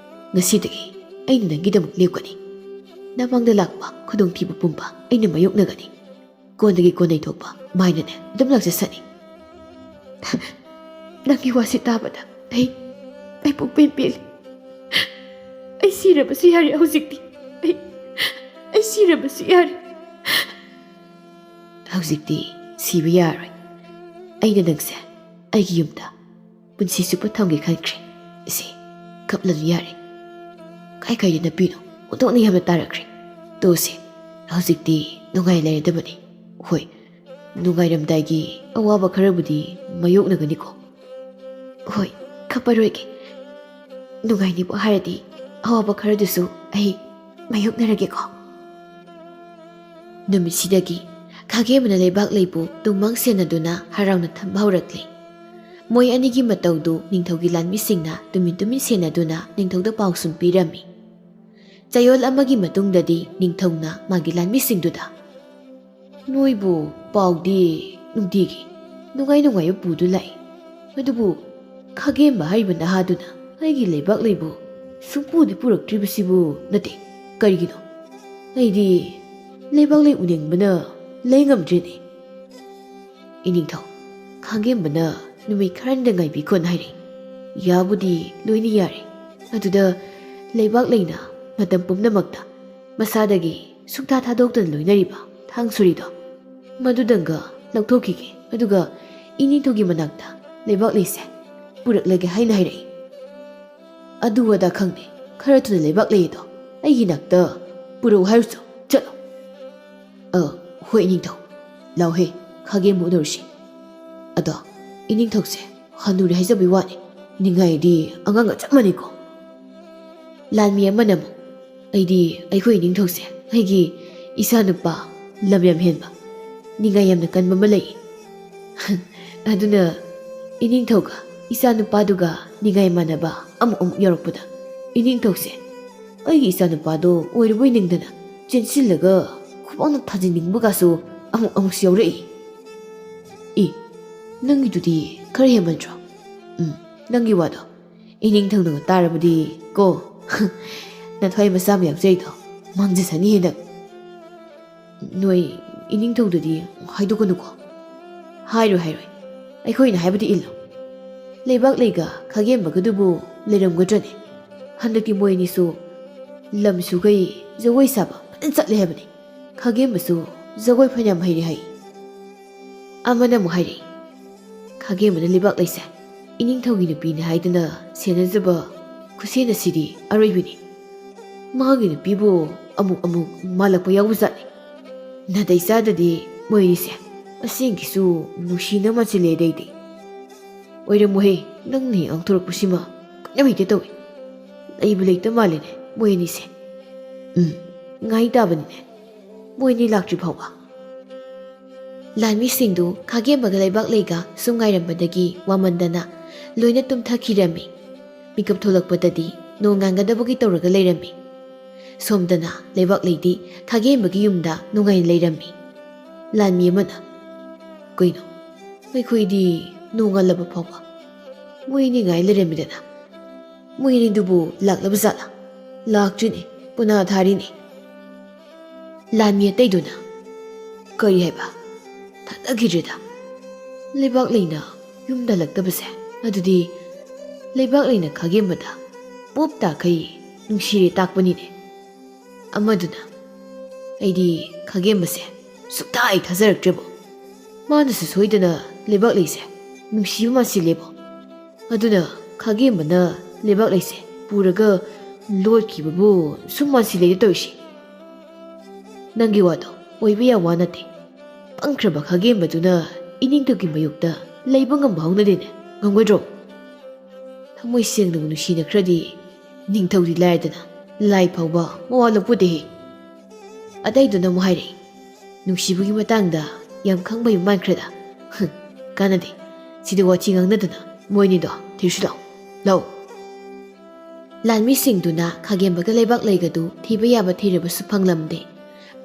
ꯉꯁꯤꯗꯒꯤ ꯑꯩꯅ ꯅꯪꯒꯤꯗꯃꯛ ꯂꯦꯞꯀꯅꯤ꯫ ꯅꯃꯥꯡꯗ ꯂꯥꯛꯄ ꯈꯨꯗꯣꯡꯊꯤꯕ ꯄꯨꯝꯕ ꯑꯩꯅ ꯃꯥꯌꯣꯛꯅꯒꯅꯤ꯫ ꯀꯣꯟꯗꯒꯤ ꯀꯣꯟꯅꯩ ꯊꯣꯛꯄ ꯃꯥꯏꯅꯅꯦ ꯑꯗꯨꯝ ꯂꯥꯛꯆꯁꯅꯤ꯫" "ꯅꯪꯒꯤ ꯋꯥꯁꯤ ꯇꯥꯕꯗ ꯑꯩ, ꯑꯩ ꯄꯨꯛꯄꯦꯟ ꯄꯦꯜꯂꯤ꯫ ꯑꯩ ꯁꯤꯔꯕꯁꯨ ꯌꯥꯔꯦ ꯍꯧꯖꯤꯛꯇꯤ꯫ ꯑꯩ, ꯑꯩ ꯁꯤꯔꯕꯁꯨ ꯌꯥꯔꯦ꯫" "ꯍꯧꯖꯤꯛꯇꯤ ꯁꯤꯕ ꯌꯥꯔꯣꯏ꯫ ꯑꯩꯅ ꯅꯪꯁꯦ ꯑꯩꯒꯤ ꯌꯨꯝꯗ ꯄꯨꯟꯁꯤ ꯆꯨꯞꯄ ꯊꯝꯒꯦ ꯈꯟꯈ꯭ꯔꯦ꯫ ꯏꯆꯦ, ꯀꯞꯂꯅꯨ ꯌꯥꯔꯦ꯫ ꯀꯥꯏ ꯀꯥꯏꯗ ꯅꯞꯄꯤꯅꯣ? ꯑꯣꯟꯊꯣꯛꯅ ꯌꯥꯝꯅ ꯇꯥꯔꯛꯈ꯭ꯔꯦ꯫ ꯇꯣꯛꯑꯁꯦ꯫ ꯍꯧꯖꯤꯛꯇꯤ ꯅꯨꯡꯉꯥꯏ ꯂꯩꯔꯗꯕꯅꯤ꯫ ꯍꯣꯏ, ꯅꯨꯡꯉꯥꯏꯔꯝꯗꯥꯏꯒꯤ ꯑꯋꯥꯕ ꯈꯔꯕꯨꯗꯤ ꯃꯥꯌꯣꯛꯅꯒꯅꯤꯀꯣ꯫" "ꯍꯣꯏ, ꯀꯞꯄꯔꯣꯏꯒꯦ꯫ ꯅꯨꯡꯉꯥꯏꯅꯤꯕꯨ ꯍꯥꯏꯔꯗꯤ ꯑꯋꯥꯕ ꯈꯔꯗꯨꯁꯨ ꯑꯩ ꯃꯥꯌꯣꯛꯅꯔꯒꯦꯀꯣ꯫" ꯅꯨꯃꯤꯠꯁꯤꯗꯒꯤ ꯈꯥꯒꯦꯝꯕꯅ ꯂꯩꯕꯥꯛ ꯂꯩꯕꯨ ꯇꯨꯝꯃꯪ ꯁꯦꯟꯅꯗꯨꯅ ꯍꯔꯥꯎꯅ ꯊꯝꯕ ꯍꯧꯔꯛꯂꯦ꯫ ꯃꯣꯏ ꯑꯅꯤꯒꯤ ꯃꯇꯧꯗꯨ ꯅꯤꯡꯊꯧꯒꯤ ꯂꯥꯟꯃꯤꯁꯤꯡꯅ ꯇꯨꯃꯤꯟ ꯇꯨꯃꯤꯟ ꯁꯦꯟꯅꯗꯨꯅ ꯅꯤꯡꯊꯧꯗ ꯄꯥꯎ ꯁꯨꯝ ꯄꯤꯔꯝꯃꯤ꯫ ꯆꯌꯣꯜ ꯑꯃꯒꯤ ꯃꯇꯨꯡꯗꯗꯤ ꯅꯤꯡꯊꯧꯅ ꯃꯥꯒꯤ ꯂꯥꯟꯃꯤꯁꯤꯡꯗꯨꯗ, "ꯅꯣꯏꯕꯨ ꯄꯥꯎꯗꯤ ꯅꯨꯡꯇꯤꯒꯤ ꯅꯨꯡꯉꯥꯏ ꯅꯨꯡꯉꯥꯏꯕ ꯄꯨꯗꯨ ꯂꯥꯛꯏ, ꯑꯗꯨꯕꯨ ꯈꯥꯒꯦꯝꯕ ꯍꯥꯏꯔꯤꯕ ꯅꯍꯥꯗꯨꯅ ꯑꯩꯒꯤ ꯂꯩꯕꯥꯛ ꯂꯩꯕꯨ ꯁꯨꯡꯄꯨꯗꯤ ꯄꯨꯔꯛꯇ꯭ꯔꯤꯕꯁꯤꯕꯨ ꯅꯠꯇꯦ, ꯀꯔꯤꯒꯤꯅꯣ? ꯑꯩꯗꯤ ꯂꯩꯕꯥꯛ ꯂꯩ ꯎꯅꯤꯡꯕꯅ ꯂꯩ ꯉꯝꯗ꯭ꯔꯦꯅꯦ꯫" "ꯏꯅꯤꯡꯊꯧ, ꯈꯥꯒꯦꯝꯕꯅ ꯅꯨꯃꯤꯠ ꯈꯔꯅꯤꯗ ꯉꯥꯏꯕꯤꯈꯣꯅ ꯍꯥꯏꯔꯛꯏ꯫ ꯌꯥꯕꯨꯗꯤ ꯂꯣꯏꯅ ꯌꯥꯔꯦ꯫ ꯑꯗꯨꯗ ꯂꯩꯕꯥꯛ ꯂꯩꯅ ꯃꯇꯝ ꯄꯨꯝꯅꯃꯛꯇ ꯃꯁꯥꯗꯒꯤ ꯁꯨꯛꯊꯥ ꯊꯥꯗꯣꯛꯇꯅ ꯂꯣꯏꯅꯔꯤꯕ ꯊꯥꯡ ꯁꯨꯔꯤꯗꯣ, ꯃꯗꯨꯗꯪꯒ ꯂꯧꯊꯣꯛꯈꯤꯒꯦ꯫ ꯑꯗꯨꯒ ꯏꯅꯤꯡꯊꯧꯒꯤ ꯃꯅꯥꯛꯇ ꯂꯩꯕꯥꯛ ꯂꯩꯁꯦ ꯄꯨꯔꯛꯂꯒꯦ ꯍꯥꯏꯅ ꯍꯥꯏꯔꯛꯏ꯫ ꯑꯗꯨ ꯑꯗꯥ ꯈꯪꯗꯦ, ꯈꯔ ꯊꯨꯅ ꯂꯩꯕꯥꯛ ꯂꯩ ꯑꯗꯣ ꯑꯩꯒꯤ ꯅꯥꯛꯇ ꯄꯨꯔꯛꯎ ꯍꯥꯏꯔꯨꯆꯣ, ꯆꯠꯂꯣ꯫" "ꯑ, ꯍꯣꯏ ꯏꯅꯤꯡꯊꯧ, ꯂꯥꯎꯍꯦ, ꯈꯥꯒꯦꯝꯕ ꯎꯅꯔꯨꯁꯤ꯫ ꯑꯗꯣ ꯏꯅꯤꯡꯊꯧꯁꯦ ꯍꯅꯨꯔꯦ ꯍꯥꯏꯖꯕꯩ ꯋꯥꯅꯤ, ꯅꯤꯡꯉꯥꯏꯗꯤ ꯑꯉꯥꯡꯒ ꯆꯞ ꯃꯥꯟꯅꯩꯀꯣ꯫" ꯂꯥꯟꯃꯤ ꯑꯃꯅ ꯑꯃꯨꯛ, "ꯑꯩꯗꯤ ꯑꯩꯈꯣꯏ ꯏꯅꯤꯡꯊꯧꯁꯦ ꯑꯩꯒꯤ ꯏꯆꯥꯅꯨꯄꯥ ꯂꯝ ꯌꯥꯝ ꯍꯦꯟꯕ ꯅꯤꯡꯉꯥꯏ ꯌꯥꯝꯅ ꯀꯟꯕ ꯑꯃ ꯂꯩ꯫ ꯑꯗꯨꯅ ꯏꯅꯤꯡꯊꯧꯒ ꯏꯆꯥꯅꯨꯄꯥꯗꯨꯒ ꯅꯤꯡꯉꯥꯏ ꯃꯥꯟꯅꯕ ꯑꯃꯨꯛ ꯑꯃꯨꯛ ꯌꯥꯎꯔꯛꯄꯗ, ꯏꯅꯤꯡꯊꯧꯁꯦ ꯑꯩꯒꯤ ꯏꯆꯥꯅꯨꯄꯥꯗꯣ ꯑꯣꯏꯔꯕꯣꯏ ꯅꯤꯡꯗꯅ ꯆꯦꯟꯁꯤꯜꯂꯒ ꯈꯨꯕꯥꯛꯅ ꯊꯥꯖꯤꯟꯅꯤꯡꯕꯒꯁꯨ ꯑꯃꯨꯛ ꯑꯃꯨꯛꯁꯨ ꯌꯥꯎꯔꯛꯏ꯫ ꯏ, ꯅꯪꯒꯤꯗꯨꯗꯤ ꯈꯔ ꯍꯦꯟꯃꯟꯗ꯭ꯔꯣ? ꯎꯝ, ꯅꯪꯒꯤ ꯋꯥꯗꯣ ꯏꯅꯤꯡꯊꯧꯅꯒ ꯇꯥꯔꯕꯗꯤ ꯀꯣ, ꯅꯊ꯭ꯋꯥꯏ ꯃꯆꯥ ꯃꯌꯥꯝ ꯆꯩꯗꯣ ꯃꯥꯡꯖꯁꯅꯤ ꯍꯦ ꯅꯪ꯫ ꯅꯣꯏ ꯏꯅꯤꯡꯊꯧꯗꯗꯤ ꯍꯥꯏꯗꯣꯛꯀꯅꯨꯀꯣ꯫ ꯍꯥꯏꯔꯣꯏ, ꯍꯥꯏꯔꯣꯏ꯫ ꯑꯩꯈꯣꯏꯅ ꯍꯥꯏꯕꯗꯤ ꯏꯜꯂꯨ꯫ ꯂꯩꯕꯥꯛ ꯂꯩꯒ ꯈꯥꯒꯦꯝꯕꯒꯗꯨꯕꯨ ꯂꯩꯔꯝꯒꯗ꯭ꯔꯅꯦ? ꯍꯟꯗꯛꯇꯤ ꯃꯣꯏ ꯑꯅꯤꯁꯨ ꯂꯝꯁꯨꯒꯩ ꯖꯒꯣꯏ ꯁꯥꯕ ꯐꯖꯅ ꯆꯠꯂꯦ ꯍꯥꯏꯕꯅꯤ꯫ ꯈꯥꯒꯦꯝꯕꯁꯨ ꯖꯒꯣꯏ ꯐꯅꯌꯥꯝ ꯍꯩꯔꯦ ꯍꯥꯏ꯫ ꯑꯃꯅ ꯑꯃꯨꯛ ꯍꯥꯏꯔꯛꯏ, ꯈꯥꯒꯦꯝꯕꯅ ꯂꯩꯕꯥꯛ ꯂꯩꯁꯦ ꯏꯅꯤꯡꯊꯧꯒꯤ ꯅꯨꯄꯤꯅꯤ ꯍꯥꯏꯗꯨꯅ ꯁꯦꯟꯅꯖꯕ ꯈꯨꯠꯁꯦꯟ ꯑꯁꯤꯗꯤ ꯑꯔꯣꯏꯕꯤꯅꯤ꯫ ꯃꯥꯒꯤ ꯅꯨꯄꯤꯕꯨ ꯑꯃꯨꯛ ꯑꯃꯨꯛ ꯃꯥꯜꯂꯛꯄ ꯌꯥꯎꯕꯖꯥꯠꯅꯤ꯫ ꯅꯥꯇꯩ ꯆꯥꯗꯗꯤ ꯃꯣꯏ ꯑꯅꯤꯁꯦ ꯑꯁꯦꯡꯒꯤꯁꯨ ꯅꯨꯡꯁꯤꯅ ꯃꯥꯟꯁꯤꯜꯂꯦ ꯑꯗꯩꯗꯤ꯫ ꯑꯣꯏꯔꯝꯃꯣꯍꯦ, ꯅꯪꯅ ꯍꯦꯛ ꯉꯥꯡꯊꯣꯔꯛꯄꯁꯤꯃ ꯀꯩꯅꯣꯝ ꯍꯦꯛꯇ ꯇꯧꯏ꯫ ꯂꯩꯕꯨ ꯂꯩꯇ ꯃꯥꯜꯂꯦꯅꯦ ꯃꯣꯏ ꯑꯅꯤꯁꯦ꯫ ꯎꯝ, ꯉꯥꯏ ꯇꯥꯕꯅꯤꯅꯦ ꯃꯣꯏ ꯑꯅꯤ ꯂꯥꯛꯇ꯭ꯔꯤ ꯐꯥꯎꯕ꯫ ꯂꯥꯟꯃꯤꯁꯤꯡꯗꯨ ꯈꯥꯒꯦꯝꯕꯒ ꯂꯩꯕꯥꯛ ꯂꯩꯒ ꯁꯨꯝ ꯉꯥꯏꯔꯝꯕꯗꯒꯤ ꯋꯥꯃꯟꯗꯅ ꯂꯣꯏꯅ ꯇꯨꯝꯊꯈꯤꯔꯝꯃꯤ꯫ ꯃꯤꯀꯞ ꯊꯣꯛꯂꯛꯄꯗꯗꯤ ꯅꯣꯡ ꯉꯥꯟꯒꯗꯕꯒꯤ ꯇꯧꯔꯒ ꯂꯩꯔꯝꯃꯤ꯫ ꯁꯣꯝꯗꯅ ꯂꯩꯕꯥꯛ ꯂꯩꯗꯤ ꯈꯥꯒꯦꯝꯕꯒꯤ ꯌꯨꯝꯗ ꯅꯨꯡꯉꯥꯏꯅ ꯂꯩꯔꯝꯃꯤ꯫ ꯂꯥꯟꯃꯤ ꯑꯃꯅ, "ꯀꯩꯅꯣ, ꯑꯩꯈꯣꯏꯗꯤ ꯅꯣꯡꯉꯥꯜꯂꯕ ꯐꯥꯎꯕ ꯃꯣꯏ ꯑꯅꯤ ꯉꯥꯏ ꯂꯩꯔꯝꯃꯤꯗꯅ꯫ ꯃꯣꯏ ꯑꯅꯤꯗꯨꯕꯨ ꯂꯥꯛꯂꯕ ꯖꯥꯠꯂꯥ? ꯂꯥꯛꯇ꯭ꯔꯤꯅꯦ, ꯄꯨꯅꯥ ꯊꯥꯔꯤꯅꯦ꯫" ꯂꯥꯟꯃꯤ ꯑꯇꯩꯗꯨꯅ, "ꯀꯔꯤ ꯍꯥꯏꯕ? ꯊꯥꯖꯈꯤꯗ꯭ꯔꯦꯗ꯫ ꯂꯩꯕꯥꯛ ꯂꯩꯅ ꯌꯨꯝꯗ ꯍꯜꯂꯛꯇꯕꯁꯦ, ꯑꯗꯨꯗꯤ ꯂꯩꯕꯥꯛ ꯂꯩꯅ ꯈꯥꯒꯦꯝꯕꯗ ꯄꯣꯞ ꯇꯥꯈꯩ ꯅꯨꯡꯁꯤꯔꯦ ꯇꯥꯛꯄꯅꯤꯅꯦ꯫" ꯑꯃꯗꯨꯅ, "ꯑꯩꯗꯤ ꯈꯥꯒꯦꯝꯕꯁꯦ ꯁꯨꯛꯊꯥ ꯍꯦꯛ ꯊꯥꯖꯔꯛꯇ꯭ꯔꯦꯕꯣ꯫ ꯃꯥꯅꯁꯨ ꯁꯣꯏꯗꯅ ꯂꯩꯕꯥꯛ ꯂꯩꯁꯦ ꯅꯨꯡꯁꯤꯕ ꯃꯥꯟꯁꯤꯜꯂꯦꯕꯣ꯫ ꯑꯗꯨꯅ ꯈꯥꯒꯦꯝꯕꯅ ꯂꯩꯕꯥꯛ ꯂꯩꯁꯦ ꯄꯨꯔꯒ ꯂꯣꯠꯈꯤꯕꯕꯨ ꯁꯨꯝ ꯃꯥꯟꯁꯤꯜꯂꯦꯗ ꯇꯧꯔꯤꯁꯤ꯫" ꯅꯪꯒꯤ ꯋꯥꯗꯣ ꯑꯣꯏꯕ ꯌꯥꯝ ꯋꯥ ꯅꯠꯇꯦ꯫ ꯄꯪꯈ꯭ꯔꯕ ꯈꯥꯒꯦꯝꯕꯗꯨꯅ ꯏꯅꯤꯡꯊꯧꯒꯤ ꯃꯥꯌꯣꯛꯇ ꯂꯩꯕ ꯉꯝꯕ ꯍꯧꯅꯗꯦꯅꯦ꯫ ꯉꯝꯒꯗ꯭ꯔꯣ? ꯊꯃꯣꯏ ꯁꯦꯡꯅꯕꯨ ꯅꯨꯡꯁꯤꯅꯈ꯭ꯔꯗꯤ ꯅꯤꯡꯊꯧꯗꯤ ꯂꯥꯏꯔꯗꯅ ꯂꯥꯏ ꯐꯥꯎꯕ ꯃꯋꯥ ꯂꯧꯄꯣꯠꯇꯦꯍꯦ꯫ ꯑꯇꯩꯗꯨꯅ ꯑꯃꯨꯛ ꯍꯥꯏꯔꯛꯏ, "ꯅꯨꯡꯁꯤꯕꯒꯤ ꯃꯇꯥꯡꯗ ꯌꯥꯝ ꯈꯪꯕꯩ ꯃꯥꯟꯈ꯭ꯔꯦꯗ꯫ ꯍꯨꯝ, ꯀꯥꯟꯅꯗꯦ꯫ ꯁꯤꯗ ꯋꯥꯊꯤ ꯉꯥꯡꯅꯗꯅ ꯃꯣꯏꯅꯤꯗꯣ ꯊꯤꯔꯨꯁꯤ ꯂꯥꯎ꯫ ꯂꯥꯎ꯫ ꯂꯥꯟꯃꯤꯁꯤꯡꯗꯨꯅ ꯈꯥꯒꯦꯝꯕꯒ ꯂꯩꯕꯥꯛ ꯂꯩꯒꯗꯨ ꯊꯤꯕ ꯌꯥꯕ ꯊꯤꯔꯕꯁꯨ ꯐꯪꯂꯝꯗꯦ꯫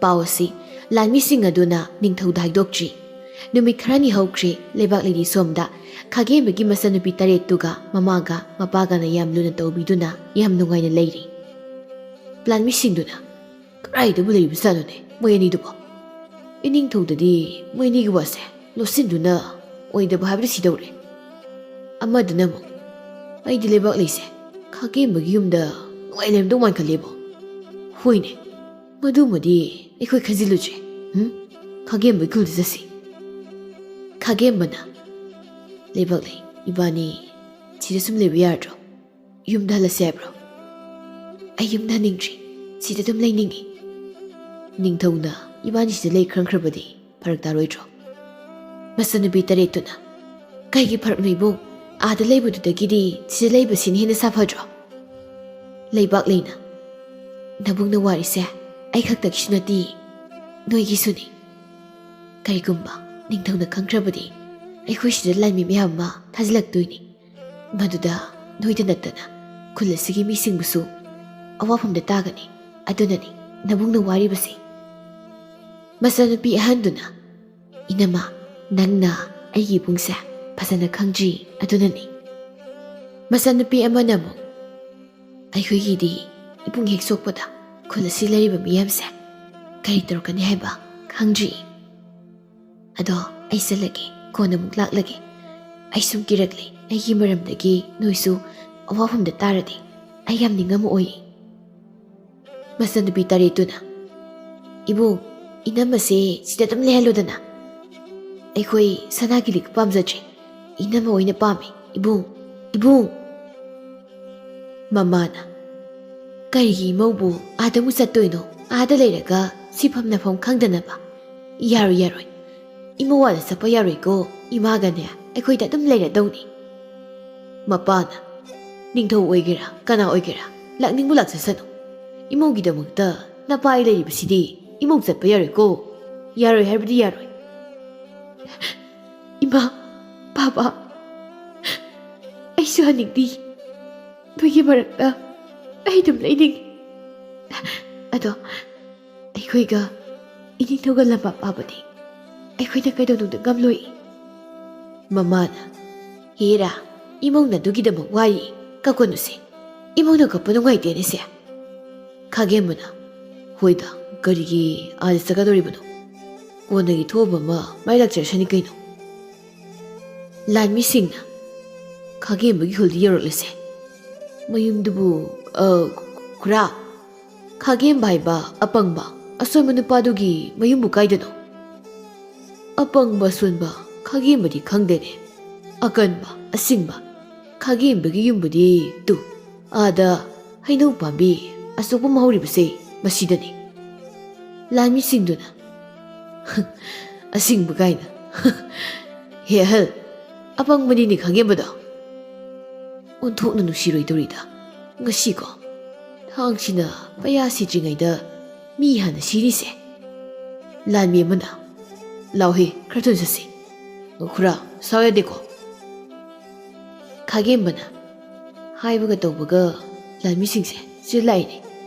ꯄꯥꯎ ꯑꯁꯤ ꯂꯥꯟꯃꯤꯁꯤꯡ ꯑꯗꯨꯅ ꯅꯤꯡꯊꯧꯗ ꯍꯥꯏꯗꯣꯛꯇ꯭ꯔꯤ꯫ ꯅꯨꯃꯤꯠ ꯈꯔꯅꯤ ꯍꯧꯈ꯭ꯔꯦ, ꯂꯩꯕꯥꯛ ꯂꯩꯗꯤ ꯁꯣꯝꯗ ꯈꯥꯒꯦꯝꯕꯒꯤ ꯃꯆꯟꯅꯨꯄꯤ ꯇꯔꯦꯠꯇꯨꯒ ꯃꯃꯥꯒ ꯃꯄꯥꯒꯅ ꯌꯥꯝ ꯂꯨꯅ ꯇꯧꯕꯤꯗꯨꯅ ꯌꯥꯝ ꯅꯨꯡꯉꯥꯏꯅ ꯂꯩꯔꯤ꯫ ꯂꯥꯟꯃꯤꯁꯤꯡꯗꯨꯅ, "ꯀꯗꯥꯏꯗꯕꯨ ꯂꯩꯕꯖꯥꯠꯅꯣꯅꯦ ꯃꯣꯏ ꯑꯅꯤꯗꯨꯕꯣ? ꯏꯅꯤꯡꯊꯧꯗꯗꯤ ꯃꯣꯏ ꯑꯅꯤꯒꯤ ꯋꯥꯁꯦ ꯂꯣꯠꯁꯤꯟꯗꯨꯅ ꯑꯣꯏꯗꯕ ꯍꯥꯏꯕꯗꯨ ꯁꯤꯗꯧꯔꯦ꯫" ꯑꯃꯗꯨꯅ ꯑꯃꯨꯛ, "ꯑꯩꯗꯤ ꯂꯩꯕꯥꯛ ꯂꯩꯁꯦ ꯈꯥꯒꯦꯝꯕꯒꯤ ꯌꯨꯝꯗ ꯅꯨꯡꯉꯥꯏ ꯂꯩꯔꯝꯗꯧ ꯃꯥꯟꯈꯠꯂꯦꯕꯣ꯫" "ꯍꯣꯏꯅꯦ, ꯃꯗꯨꯃꯗꯤ ꯑꯩꯈꯣꯏ ꯈꯟꯖꯤꯜꯂꯨꯁꯦ꯫ ꯎꯝ? ꯈꯥꯒꯦꯝꯕꯒꯤ ꯈꯨꯜꯗ ꯆꯠꯁꯤ꯫" ꯈꯥꯒꯦꯝꯕꯅ, "ꯂꯩꯕꯥꯛ ꯂꯩ, ꯏꯕꯥꯅꯤ ꯁꯤꯗ ꯁꯨꯝ ꯂꯩꯕ ꯌꯥꯔꯗ꯭ꯔꯣ? ꯌꯨꯝꯗ ꯍꯜꯂꯁꯦ ꯍꯥꯏꯕ꯭ꯔꯣ?" "ꯑꯩ ꯌꯨꯝꯗ ꯍꯟꯅꯤꯡꯗ꯭ꯔꯤ, ꯁꯤꯗ ꯑꯗꯨꯝ ꯂꯩꯅꯤꯡꯉꯤ꯫" "ꯅꯤꯡꯊꯧꯅ ꯏꯕꯥꯅꯤ ꯁꯤꯗ ꯂꯩ ꯈꯪꯈ꯭ꯔꯕꯗꯤ ꯐꯔꯛ ꯇꯥꯔꯣꯏꯗ꯭ꯔꯣ?" ꯃꯆꯟꯅꯨꯄꯤ ꯇꯔꯦꯠꯇꯨꯅ, "ꯀꯩꯒꯤ ꯐꯔꯛꯅꯣ ꯏꯕꯨꯡ? ꯑꯥꯗ ꯂꯩꯕꯗꯨꯗꯒꯤꯗꯤ ꯁꯤꯗ ꯂꯩꯕꯁꯤꯅ ꯍꯦꯟꯅ ꯁꯥꯐꯗ꯭ꯔꯣ?" ꯂꯩꯕꯥꯛ ꯂꯩꯅ, "ꯅꯕꯨꯡꯅ ꯋꯥꯔꯤꯁꯦ ꯑꯩ ꯈꯛꯇꯒꯤꯁꯨ ꯅꯠꯇꯦ, ꯅꯣꯏꯒꯤꯁꯨꯅꯤ꯫ ꯀꯔꯤꯒꯨꯝꯕ ꯅꯤꯡꯊꯧꯅ ꯈꯪꯈ꯭ꯔꯕꯗꯤ ꯑꯩꯈꯣꯏ ꯁꯤꯗ ꯂꯥꯟꯃꯤ ꯃꯌꯥꯝ ꯑꯃ ꯊꯥꯖꯤꯜꯂꯛꯇꯣꯏꯅꯤ꯫ ꯃꯗꯨꯗ ꯅꯣꯏꯗ ꯅꯠꯇꯅ ꯈꯨꯜ ꯑꯁꯤꯒꯤ ꯃꯤꯁꯤꯡꯕꯨꯁꯨ ꯑꯋꯥꯐꯝꯗ ꯇꯥꯒꯅꯤ꯫ ꯑꯗꯨꯅꯅꯤ ꯅꯕꯨꯡꯅ ꯋꯥꯔꯤꯕꯁꯦ꯫" ꯃꯆꯟꯅꯨꯄꯤ ꯑꯍꯟꯗꯨꯅ, "ꯏꯅꯝꯃ, ꯅꯪꯅ ꯑꯩꯒꯤ ꯏꯕꯨꯡꯁꯦ ꯐꯖꯅ ꯈꯪꯗ꯭ꯔꯤ, ꯑꯗꯨꯅꯅꯤ꯫" ꯃꯆꯟꯅꯨꯄꯤ ꯑꯃꯅ ꯑꯃꯨꯛ, "ꯑꯩꯈꯣꯏꯒꯤꯗꯤ ꯏꯕꯨꯡ ꯍꯦꯛ ꯁꯣꯛꯄꯗ ꯈꯨꯜ ꯑꯁꯤ ꯂꯩꯔꯤꯕ ꯃꯤꯌꯥꯝꯁꯦ ꯀꯔꯤ ꯇꯧꯔꯛꯀꯅꯤ ꯍꯥꯏꯕ ꯈꯪꯗ꯭ꯔꯤ꯫ ꯑꯗꯣ ꯑꯩ ꯆꯠꯂꯒꯦ, ꯀꯣꯟꯅ ꯑꯃꯨꯛ ꯂꯥꯛꯂꯒꯦ꯫ ꯑꯩ ꯁꯨꯝ ꯀꯤꯔꯛꯂꯦ, ꯑꯩꯒꯤ ꯃꯔꯝꯗꯒꯤ ꯅꯣꯏꯁꯨ ꯑꯋꯥꯐꯝꯗ ꯇꯥꯔꯗꯤ ꯑꯩ ꯌꯥꯝ ꯅꯤꯡꯉꯝꯃꯛꯑꯣꯏ꯫" ꯃꯆꯟꯅꯨꯄꯤ ꯇꯔꯦꯠꯇꯨꯅ, "ꯏꯕꯨꯡ, ꯏꯅꯝꯃꯁꯦ ꯁꯤꯗ ꯑꯗꯨꯝ ꯂꯩꯍꯜꯂꯨꯗꯅ꯫ ꯑꯩꯈꯣꯏ ꯁꯅꯥꯒꯤ ꯂꯤꯛ ꯄꯥꯝꯖꯗ꯭ꯔꯦ, ꯏꯅꯝꯃ ꯑꯣꯏꯅ ꯄꯥꯝꯃꯤ, ꯏꯕꯨꯡ, ꯏꯕꯨꯡ꯫" ꯃꯃꯥꯅ, "ꯀꯔꯤꯒꯤ ꯏꯃꯧꯕꯨ ꯑꯥꯗ ꯑꯃꯨꯛ ꯆꯠꯇꯣꯏꯅꯣ? ꯑꯥꯗ ꯂꯩꯔꯒ ꯁꯤꯐꯝ ꯅꯐꯝ ꯈꯪꯗꯅꯕ? ꯌꯥꯔꯣꯏ, ꯌꯥꯔꯣꯏ꯫ ꯏꯃꯧ ꯑꯥꯗ ꯆꯠꯄ ꯌꯥꯔꯣꯏꯀꯣ꯫ ꯏꯃꯥꯒꯅꯦ ꯑꯩꯈꯣꯏꯗ ꯑꯗꯨꯝ ꯂꯩꯔꯗꯧꯅꯤ꯫" ꯃꯄꯥꯅ, "ꯅꯤꯡꯊꯧ ꯑꯣꯏꯒꯦꯔꯥ ꯀꯅꯥ ꯑꯣꯏꯒꯦꯔꯥ, ꯂꯥꯛꯅꯤꯡꯕ ꯂꯥꯛꯆꯁꯅꯨ꯫ ꯏꯃꯧꯒꯤꯗꯃꯛꯇ ꯅꯄꯥ ꯑꯩ ꯂꯩꯔꯤꯕꯁꯤꯗꯤ꯫ ꯏꯃꯧ ꯆꯠꯄ ꯌꯥꯔꯣꯏꯀꯣ꯫ ꯌꯥꯔꯣꯏ ꯍꯥꯏꯕꯗꯤ ꯌꯥꯔꯣꯏ꯫ ꯏꯃꯥ, ꯄꯥꯕ, ꯑꯩꯁꯨ ꯍꯟꯅꯤꯡꯗꯦ꯫ ꯅꯣꯏꯒꯤ ꯃꯔꯛꯇ ꯑꯩ ꯑꯗꯨꯝ ꯂꯩꯅꯤꯡꯉꯤ꯫ ꯑꯗꯣ ꯑꯩꯈꯣꯏꯒ ꯏꯅꯤꯡꯊꯧꯒ ꯂꯝꯕꯥ ꯄꯥꯕꯗꯤ ꯑꯩꯈꯣꯏꯅ ꯀꯩꯗꯧꯅꯨꯡꯗ ꯉꯝꯂꯣꯏ꯫ ꯃꯃꯥꯅ, "ꯍꯦꯔꯥ, ꯏꯃꯧꯅ ꯑꯗꯨꯒꯤꯗꯃꯛ ꯋꯥꯔꯤ, ꯀꯞꯀꯅꯨꯁꯦ꯫ ꯏꯃꯧꯅ ꯀꯞꯄ ꯅꯨꯡꯉꯥꯏꯇꯦꯅꯦꯁꯦ꯫" ꯈꯥꯒꯦꯝꯕꯅ, "ꯍꯣꯏꯗ, ꯀꯔꯤꯒꯤ ꯑꯥꯗ ꯆꯠꯀꯗꯧꯔꯤꯕꯅꯣ? ꯀꯣꯟꯅꯒꯤ ꯊꯣꯛꯑꯕ ꯑꯃ ꯃꯥꯏ ꯂꯥꯛꯆꯔꯁꯅꯤ ꯀꯩꯅꯣ꯫" ꯂꯥꯟꯃꯤꯁꯤꯡꯅ, "ꯈꯥꯒꯦꯝꯕꯒꯤ ꯈꯨꯜꯗ ꯌꯧꯔꯛꯂꯁꯦ꯫ ꯃꯌꯨꯝꯗꯨꯕꯨ, ꯑ, ꯈꯨꯔꯥ, ꯈꯥꯒꯦꯝꯕ ꯍꯥꯏꯕ ꯑꯄꯪꯕ ꯑꯁꯣꯟꯕ ꯅꯨꯄꯥꯗꯨꯒꯤ ꯃꯌꯨꯝꯕꯨ ꯀꯥꯏꯗꯅꯣ?" "ꯑꯄꯪꯕ ꯑꯁꯣꯟꯕ ꯈꯥꯒꯦꯝꯕꯗꯤ ꯈꯪꯗꯦꯅꯦ꯫ ꯑꯀꯟꯕ ꯑꯁꯤꯡꯕ ꯈꯥꯒꯦꯝꯕꯒꯤ ꯌꯨꯝꯕꯨꯗꯤ ꯇꯨ, ꯑꯥꯗ ꯍꯩꯅꯧ ꯄꯥꯝꯕꯤ ꯑꯆꯧꯕ ꯑꯃ ꯍꯧꯔꯤꯕꯁꯦ, ꯃꯁꯤꯗꯅꯤ꯫" ꯂꯥꯟꯃꯤꯁꯤꯡꯗꯨꯅ, "ꯑꯁꯤꯡꯕ ꯀꯥꯏꯅ꯫ ꯍꯦ ꯑꯍꯜ, ꯑꯄꯪꯕꯅꯤꯅꯦ ꯈꯥꯒꯦꯝꯕꯗꯣ꯫ ꯑꯣꯟꯊꯣꯛꯅ ꯅꯨꯡꯁꯤꯔꯣꯏꯗꯧꯔꯤꯗ꯫ ꯉꯁꯤꯀꯣ, ꯊꯥꯡꯁꯤꯅ ꯄꯩꯌꯥ ꯁꯤꯗ꯭ꯔꯤꯉꯩꯗ ꯃꯤ ꯍꯥꯟꯅ ꯁꯤꯔꯤꯁꯦ꯫" ꯂꯥꯟꯃꯤ ꯑꯃꯅ, "ꯂꯥꯎꯍꯦ, ꯈꯔ ꯊꯨꯅ ꯆꯠꯁꯤ꯫ ꯈꯨꯔꯥ, ꯁꯥꯎ ꯌꯥꯗꯦꯀꯣ꯫" ꯈꯥꯒꯦꯝꯕꯅ ꯍꯥꯏꯕꯒ ꯇꯧꯕꯒ ꯂꯥꯟꯃꯤꯁꯤꯡꯁꯦ ꯆꯦꯜꯂꯛꯏꯅꯦ꯫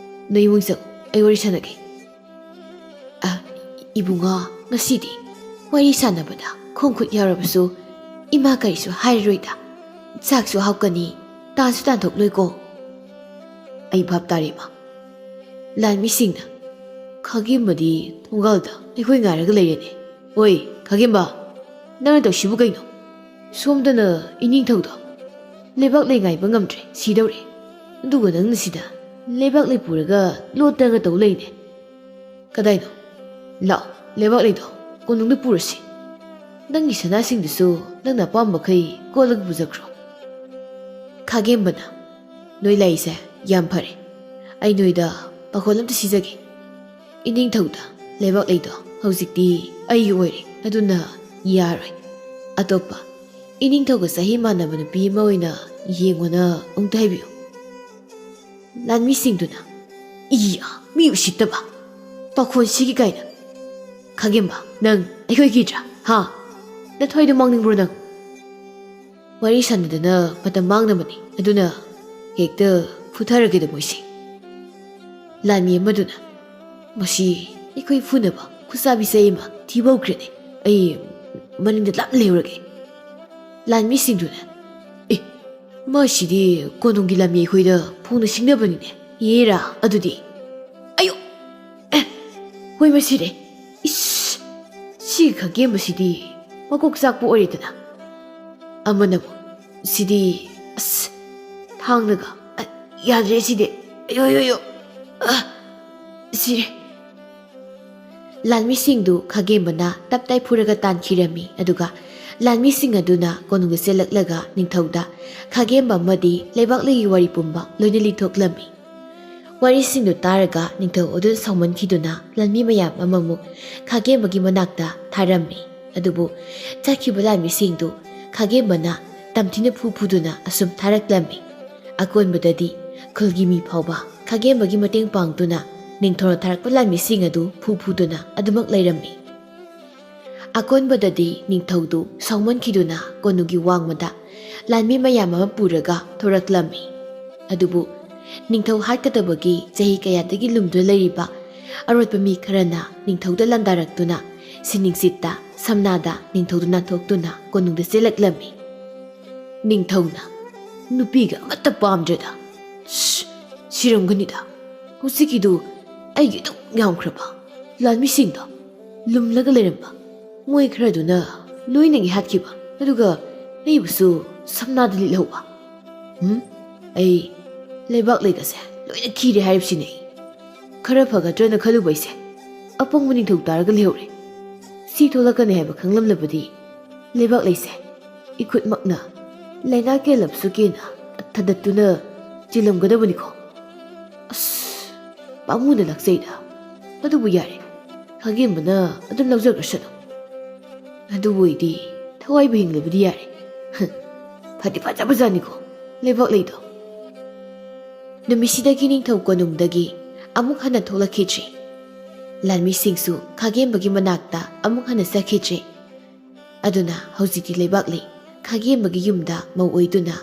"ꯅꯣꯏ ꯏꯃꯨꯡ ꯆꯪꯉꯨ, ꯑꯩ ꯋꯥꯔꯤ ꯁꯥꯟꯅꯒꯦ꯫" "ꯑ, ꯏꯕꯨꯡꯉꯣ, ꯉꯁꯤꯗꯤ ꯋꯥꯔꯤ ꯁꯥꯟꯅꯕꯗ ꯈꯣꯡ ꯈꯨꯠ ꯌꯥꯎꯔꯕꯁꯨ ꯏꯃꯥ ꯀꯔꯤꯁꯨ ꯍꯥꯏꯔꯔꯣꯏꯗ꯫ ꯆꯥꯛꯁꯨ ꯍꯥꯎꯀꯅꯤ, ꯇꯥꯟꯁꯨ ꯇꯥꯟꯊꯣꯛꯂꯣꯏꯀꯣ꯫" "ꯑꯩ ꯚꯥꯞ ꯇꯥꯔꯦ, ꯏꯃꯥ꯫" ꯂꯥꯟꯃꯤꯁꯤꯡꯅ, "ꯈꯥꯒꯦꯝꯕꯗꯤ ꯊꯣꯡꯒꯥꯜꯗ ꯑꯩꯈꯣꯏ ꯉꯥꯏꯔꯒ ꯂꯩꯔꯦꯅꯦ꯫ ꯑꯣꯏ, ꯈꯥꯒꯦꯝꯕ, ꯅꯪꯅ ꯇꯧꯁꯤꯕꯨ ꯀꯩꯅꯣ? ꯁꯣꯝꯗꯅ ꯏꯅꯤꯡꯊꯧꯗꯣ ꯂꯩꯕꯥꯛ ꯂꯩ ꯉꯥꯏꯕ ꯉꯝꯗ꯭ꯔꯦ, ꯁꯤꯗꯧꯔꯦ꯫ ꯑꯗꯨꯒ ꯅꯪꯅ ꯁꯤꯗ ꯂꯩꯕꯥꯛ ꯂꯩ ꯄꯨꯔꯒ ꯂꯣꯠꯇꯅ ꯇꯧ ꯂꯩꯅꯦ꯫ ꯀꯗꯥꯏꯅꯣ? ꯂꯥꯛꯑꯣ, ꯂꯩꯕꯥꯛ ꯂꯩꯗꯣ ꯀꯣꯅꯨꯡꯗ ꯄꯨꯔꯁꯤ꯫ ꯅꯪꯒꯤ ꯁꯅꯥꯁꯤꯡꯗꯨꯁꯨ ꯅꯪꯅ ꯑꯄꯥꯝꯕꯈꯩ ꯀꯣꯜꯂꯒ ꯄꯨꯖꯈ꯭ꯔꯣ꯫" ꯈꯥꯒꯦꯝꯕꯅ, "ꯅꯣꯏ ꯂꯥꯛꯏꯁꯦ ꯌꯥꯝ ꯐꯔꯦ꯫ ꯑꯩ ꯅꯣꯏꯗ ꯄꯥꯈꯣꯜ ꯑꯝꯇ ꯁꯤꯖꯒꯦ꯫ ꯏꯅꯤꯡꯊꯧꯗ ꯂꯩꯕꯥꯛ ꯂꯩꯗꯣ ꯍꯧꯖꯤꯛꯇꯤ ꯑꯩꯒꯤ ꯑꯣꯏꯔꯦ, ꯑꯗꯨꯅ ꯌꯥꯔꯣꯏ꯫ ꯑꯇꯣꯞꯄ ꯏꯅꯤꯡꯊꯧꯒ ꯆꯍꯤ ꯃꯥꯟꯅꯕ ꯅꯨꯄꯤ ꯑꯃ ꯑꯣꯏꯅ ꯌꯦꯡꯉꯣꯅ ꯑꯃꯨꯛꯇ ꯍꯥꯏꯕꯤꯌꯨ꯫" ꯂꯥꯟꯃꯤꯁꯤꯡꯗꯨꯅ, "ꯏ, ꯃꯤ ꯎꯁꯤꯠꯇꯕ, ꯄꯥꯈꯣꯟ ꯁꯤꯒꯤ ꯀꯥꯏꯅ꯫ ꯈꯥꯒꯦꯝꯕ, ꯅꯪ ꯑꯩꯈꯣꯏꯒꯤꯗ꯭ꯔꯥ? ꯍꯥ?" ꯅꯊ꯭ꯋꯥꯏꯗꯣ ꯃꯥꯡꯅꯤꯡꯕ꯭ꯔꯣ ꯅꯪ? ꯋꯥꯔꯤ ꯁꯥꯟꯅꯗꯅ ꯃꯇꯝ ꯃꯥꯡꯅꯕꯅꯤ, ꯑꯗꯨꯅ ꯍꯦꯛꯇ ꯐꯨꯊꯔꯒꯦꯗ ꯃꯣꯏꯁꯦ꯫ ꯂꯥꯟꯃꯤ ꯑꯃꯗꯨꯅ, "ꯃꯁꯤ ꯑꯩꯈꯣꯏ ꯐꯨꯅꯕ ꯈꯨꯠꯁꯥꯕꯤ ꯆꯩ ꯑꯃ ꯊꯤꯕ ꯍꯧꯈ꯭ꯔꯦꯅꯦ꯫ ꯑꯩ ꯃꯅꯤꯡꯗ ꯂꯥꯞꯅ ꯂꯩꯍꯧꯔꯒꯦ꯫" ꯂꯥꯟꯃꯤꯁꯤꯡꯗꯨꯅ, "ꯑꯦ, ꯃꯁꯤꯗꯤ ꯀꯣꯅꯨꯡꯒꯤ ꯂꯥꯟꯃꯤ ꯑꯩꯈꯣꯏꯗ ꯐꯣꯡꯅ ꯁꯤꯡꯅꯕꯅꯤꯅꯦ꯫ ꯌꯦꯔꯥ ꯑꯗꯨꯗꯤ꯫ ꯑꯌꯣ! ꯑꯦ, ꯍꯣꯏ, ꯃꯁꯤꯔꯦ꯫ ꯏꯁ! ꯁꯤ ꯈꯥꯒꯦꯝꯕꯁꯤꯗꯤ ꯃꯀꯣꯛ ꯆꯥꯛꯄ ꯑꯣꯏꯔꯦꯗꯅ꯫" ꯑꯃꯅ ꯑꯃꯨꯛ, "ꯁꯤꯗꯤ, ꯑꯁ, ꯊꯥꯡꯅꯒ, ꯑ, ꯌꯥꯗ꯭ꯔꯦ ꯁꯤꯗꯤ꯫ ꯑꯌꯣ, ꯑꯌꯣ, ꯑꯌꯣ꯫ ꯑ, ꯁꯤꯔꯦ꯫" ꯂꯥꯟꯃꯤꯁꯤꯡꯗꯨ ꯈꯥꯒꯦꯝꯕꯅ ꯇꯞ ꯇꯥꯏ ꯐꯨꯔꯒ ꯇꯥꯟꯈꯤꯔꯝꯃꯤ꯫ ꯑꯗꯨꯒ ꯂꯥꯟꯃꯤꯁꯤꯡ ꯑꯗꯨꯅ ꯀꯣꯅꯨꯡꯗ ꯆꯦꯜꯂꯛꯂꯒ ꯅꯤꯡꯊꯧꯗ ꯈꯥꯒꯦꯝꯕ ꯑꯃꯗꯤ ꯂꯩꯕꯥꯛꯂꯩꯒꯤ ꯋꯥꯔꯤ ꯄꯨꯝꯕ ꯂꯣꯏꯅ ꯂꯤꯊꯣꯛꯂꯝꯃꯤ꯫ ꯋꯥꯔꯤꯁꯤꯡꯗꯨ ꯇꯥꯔꯒ ꯅꯤꯡꯊꯧ ꯑꯗꯨ ꯁꯥꯎꯃꯟꯈꯤꯗꯨꯅ ꯂꯥꯟꯃꯤ ꯃꯌꯥꯝ ꯑꯃꯃꯨꯛ ꯈꯥꯒꯦꯝꯕꯒꯤ ꯃꯅꯥꯛꯇ ꯊꯥꯔꯝꯃꯤ꯫ ꯑꯗꯨꯕꯨ ꯆꯠꯈꯤꯕ ꯂꯥꯟꯃꯤꯁꯤꯡꯗꯨ ꯈꯥꯒꯦꯝꯕꯅ ꯇꯝꯊꯤꯅ ꯐꯨ ꯐꯨꯗꯨꯅ ꯑꯁꯨꯝ ꯊꯥꯔꯛꯂꯝꯃꯤ꯫ ꯑꯀꯣꯟꯕꯗꯗꯤ ꯈꯨꯜꯒꯤ ꯃꯤ ꯐꯥꯎꯕ ꯈꯥꯒꯦꯝꯕꯒꯤ ꯃꯇꯦꯡ ꯄꯥꯡꯗꯨꯅ ꯅꯤꯡꯊꯧꯅ ꯊꯥꯔꯛꯄ ꯂꯥꯟꯃꯤꯁꯤꯡ ꯑꯗꯨ ꯐꯨ ꯐꯨꯗꯨꯅ ꯑꯗꯨꯃꯛ ꯂꯩꯔꯝꯃꯤ꯫ ꯑꯀꯣꯟꯕꯗꯗꯤ ꯅꯤꯡꯊꯧꯗꯨ ꯁꯥꯎꯃꯟꯈꯤꯗꯨꯅ ꯀꯣꯅꯨꯡꯒꯤ ꯋꯥꯡꯃꯗ ꯂꯥꯟꯃꯤ ꯃꯌꯥꯝ ꯑꯃ ꯄꯨꯔꯒ ꯊꯣꯔꯛꯂꯝꯃꯤ꯫ ꯑꯗꯨꯕꯨ ꯅꯤꯡꯊꯧ ꯍꯥꯠꯀꯗꯕꯒꯤ ꯆꯍꯤ ꯀꯌꯥꯗꯒꯤ ꯂꯨꯝꯗꯨꯅ ꯂꯩꯔꯤꯕ ꯑꯔꯣꯠꯄ ꯃꯤ ꯈꯔꯅ ꯅꯤꯡꯊꯧꯗ ꯂꯥꯟꯗꯥꯔꯛꯇꯨꯅ ꯁꯤꯅꯤꯡꯁꯤꯠꯇ ꯁꯝꯅꯥꯗ ꯅꯤꯡꯊꯧꯗꯨ ꯅꯥꯟꯊꯣꯛꯇꯨꯅ ꯀꯣꯅꯨꯡꯗ ꯆꯦꯜꯂꯛꯂꯝꯃꯤ꯫ ꯅꯤꯡꯊꯧꯅ, "ꯅꯨꯄꯤꯒ ꯑꯃꯠꯇ ꯄꯥꯝꯗ꯭ꯔꯦꯗ꯫ ꯁꯤꯁ, ꯁꯤꯔꯝꯒꯅꯤꯗ꯫ ꯍꯧꯖꯤꯛꯀꯤꯗꯨ ꯑꯩꯒꯤ ꯑꯗꯨꯝ ꯌꯥꯝꯈ꯭ꯔꯕ ꯂꯥꯟꯃꯤꯁꯤꯡꯗꯣ ꯂꯨꯝꯂꯒ ꯂꯩꯔꯝꯕ ꯃꯣꯏ ꯈꯔꯗꯨꯅ ꯂꯣꯏꯅꯒꯤ ꯍꯥꯠꯈꯤꯕ, ꯑꯗꯨꯒ ꯑꯩꯕꯨꯁꯨ ꯁꯝꯅꯥꯗ ꯂꯤꯠꯍꯧꯕ꯫ ꯎꯝ, ꯑꯩ ꯂꯩꯕꯥꯛ ꯂꯩꯒꯁꯦ ꯂꯣꯏꯅ ꯈꯤꯔꯦ ꯍꯥꯏꯔꯤꯕꯁꯤꯅꯦ꯫ ꯈꯔ ꯐꯒꯗ꯭ꯔꯅ ꯈꯜꯂꯨꯕ ꯑꯩꯁꯦ ꯑꯄꯪꯕ ꯅꯤꯡꯊꯧ ꯇꯥꯔꯒ ꯂꯩꯍꯧꯔꯦ꯫ ꯁꯤ ꯊꯣꯛꯂꯛꯀꯅꯤ ꯍꯥꯏꯕ ꯈꯪꯂꯝꯂꯕꯗꯤ ꯂꯩꯕꯥꯛ ꯂꯩꯁꯦ ꯏꯈꯨꯠꯃꯛꯅ ꯂꯥꯏꯅꯥ ꯀꯦꯜꯂꯕꯁꯨ ꯀꯦꯅ ꯊꯗꯠꯇꯨꯅ ꯆꯤꯜꯂꯝꯒꯗꯕꯅꯤꯀꯣ꯫ ꯑꯁ, ꯄꯥꯝꯃꯨꯅ ꯂꯥꯛꯆꯩꯗ꯫ ꯑꯗꯨꯕꯨ ꯌꯥꯔꯦ, ꯈꯥꯒꯦꯝꯕꯅ ꯑꯗꯨꯝ ꯂꯧꯖꯈ꯭ꯔꯁꯅꯨ꯫ ꯑꯗꯨꯕꯨ ꯑꯩꯗꯤ ꯊꯋꯥꯏꯕꯨ ꯍꯤꯡꯂꯕꯗꯤ ꯌꯥꯔꯦ꯫ ꯍ, ꯐꯗꯤ ꯐꯖꯕꯖꯥꯠꯅꯤꯀꯣ ꯂꯩꯕꯥꯛ ꯂꯩꯗꯣ꯫" ꯅꯨꯃꯤꯠꯁꯤꯗꯒꯤ ꯅꯤꯡꯊꯧ ꯀꯣꯅꯨꯡꯗꯒꯤ ꯑꯃꯨꯛ ꯍꯟꯅ ꯊꯣꯛꯂꯛꯈꯤꯗ꯭ꯔꯤ꯫ ꯂꯥꯟꯃꯤꯁꯤꯡꯁꯨ ꯈꯥꯒꯦꯝꯕꯒꯤ ꯃꯅꯥꯛꯇ ꯑꯃꯨꯛ ꯍꯟꯅ ꯆꯠꯈꯤꯗ꯭ꯔꯤ꯫ ꯑꯗꯨꯅ ꯍꯧꯖꯤꯛꯇꯤ ꯂꯩꯕꯥꯛꯂꯩ ꯈꯥꯒꯦꯝꯕꯒꯤ ꯌꯨꯝꯗ ꯃꯧ ꯑꯣꯏꯗꯨꯅ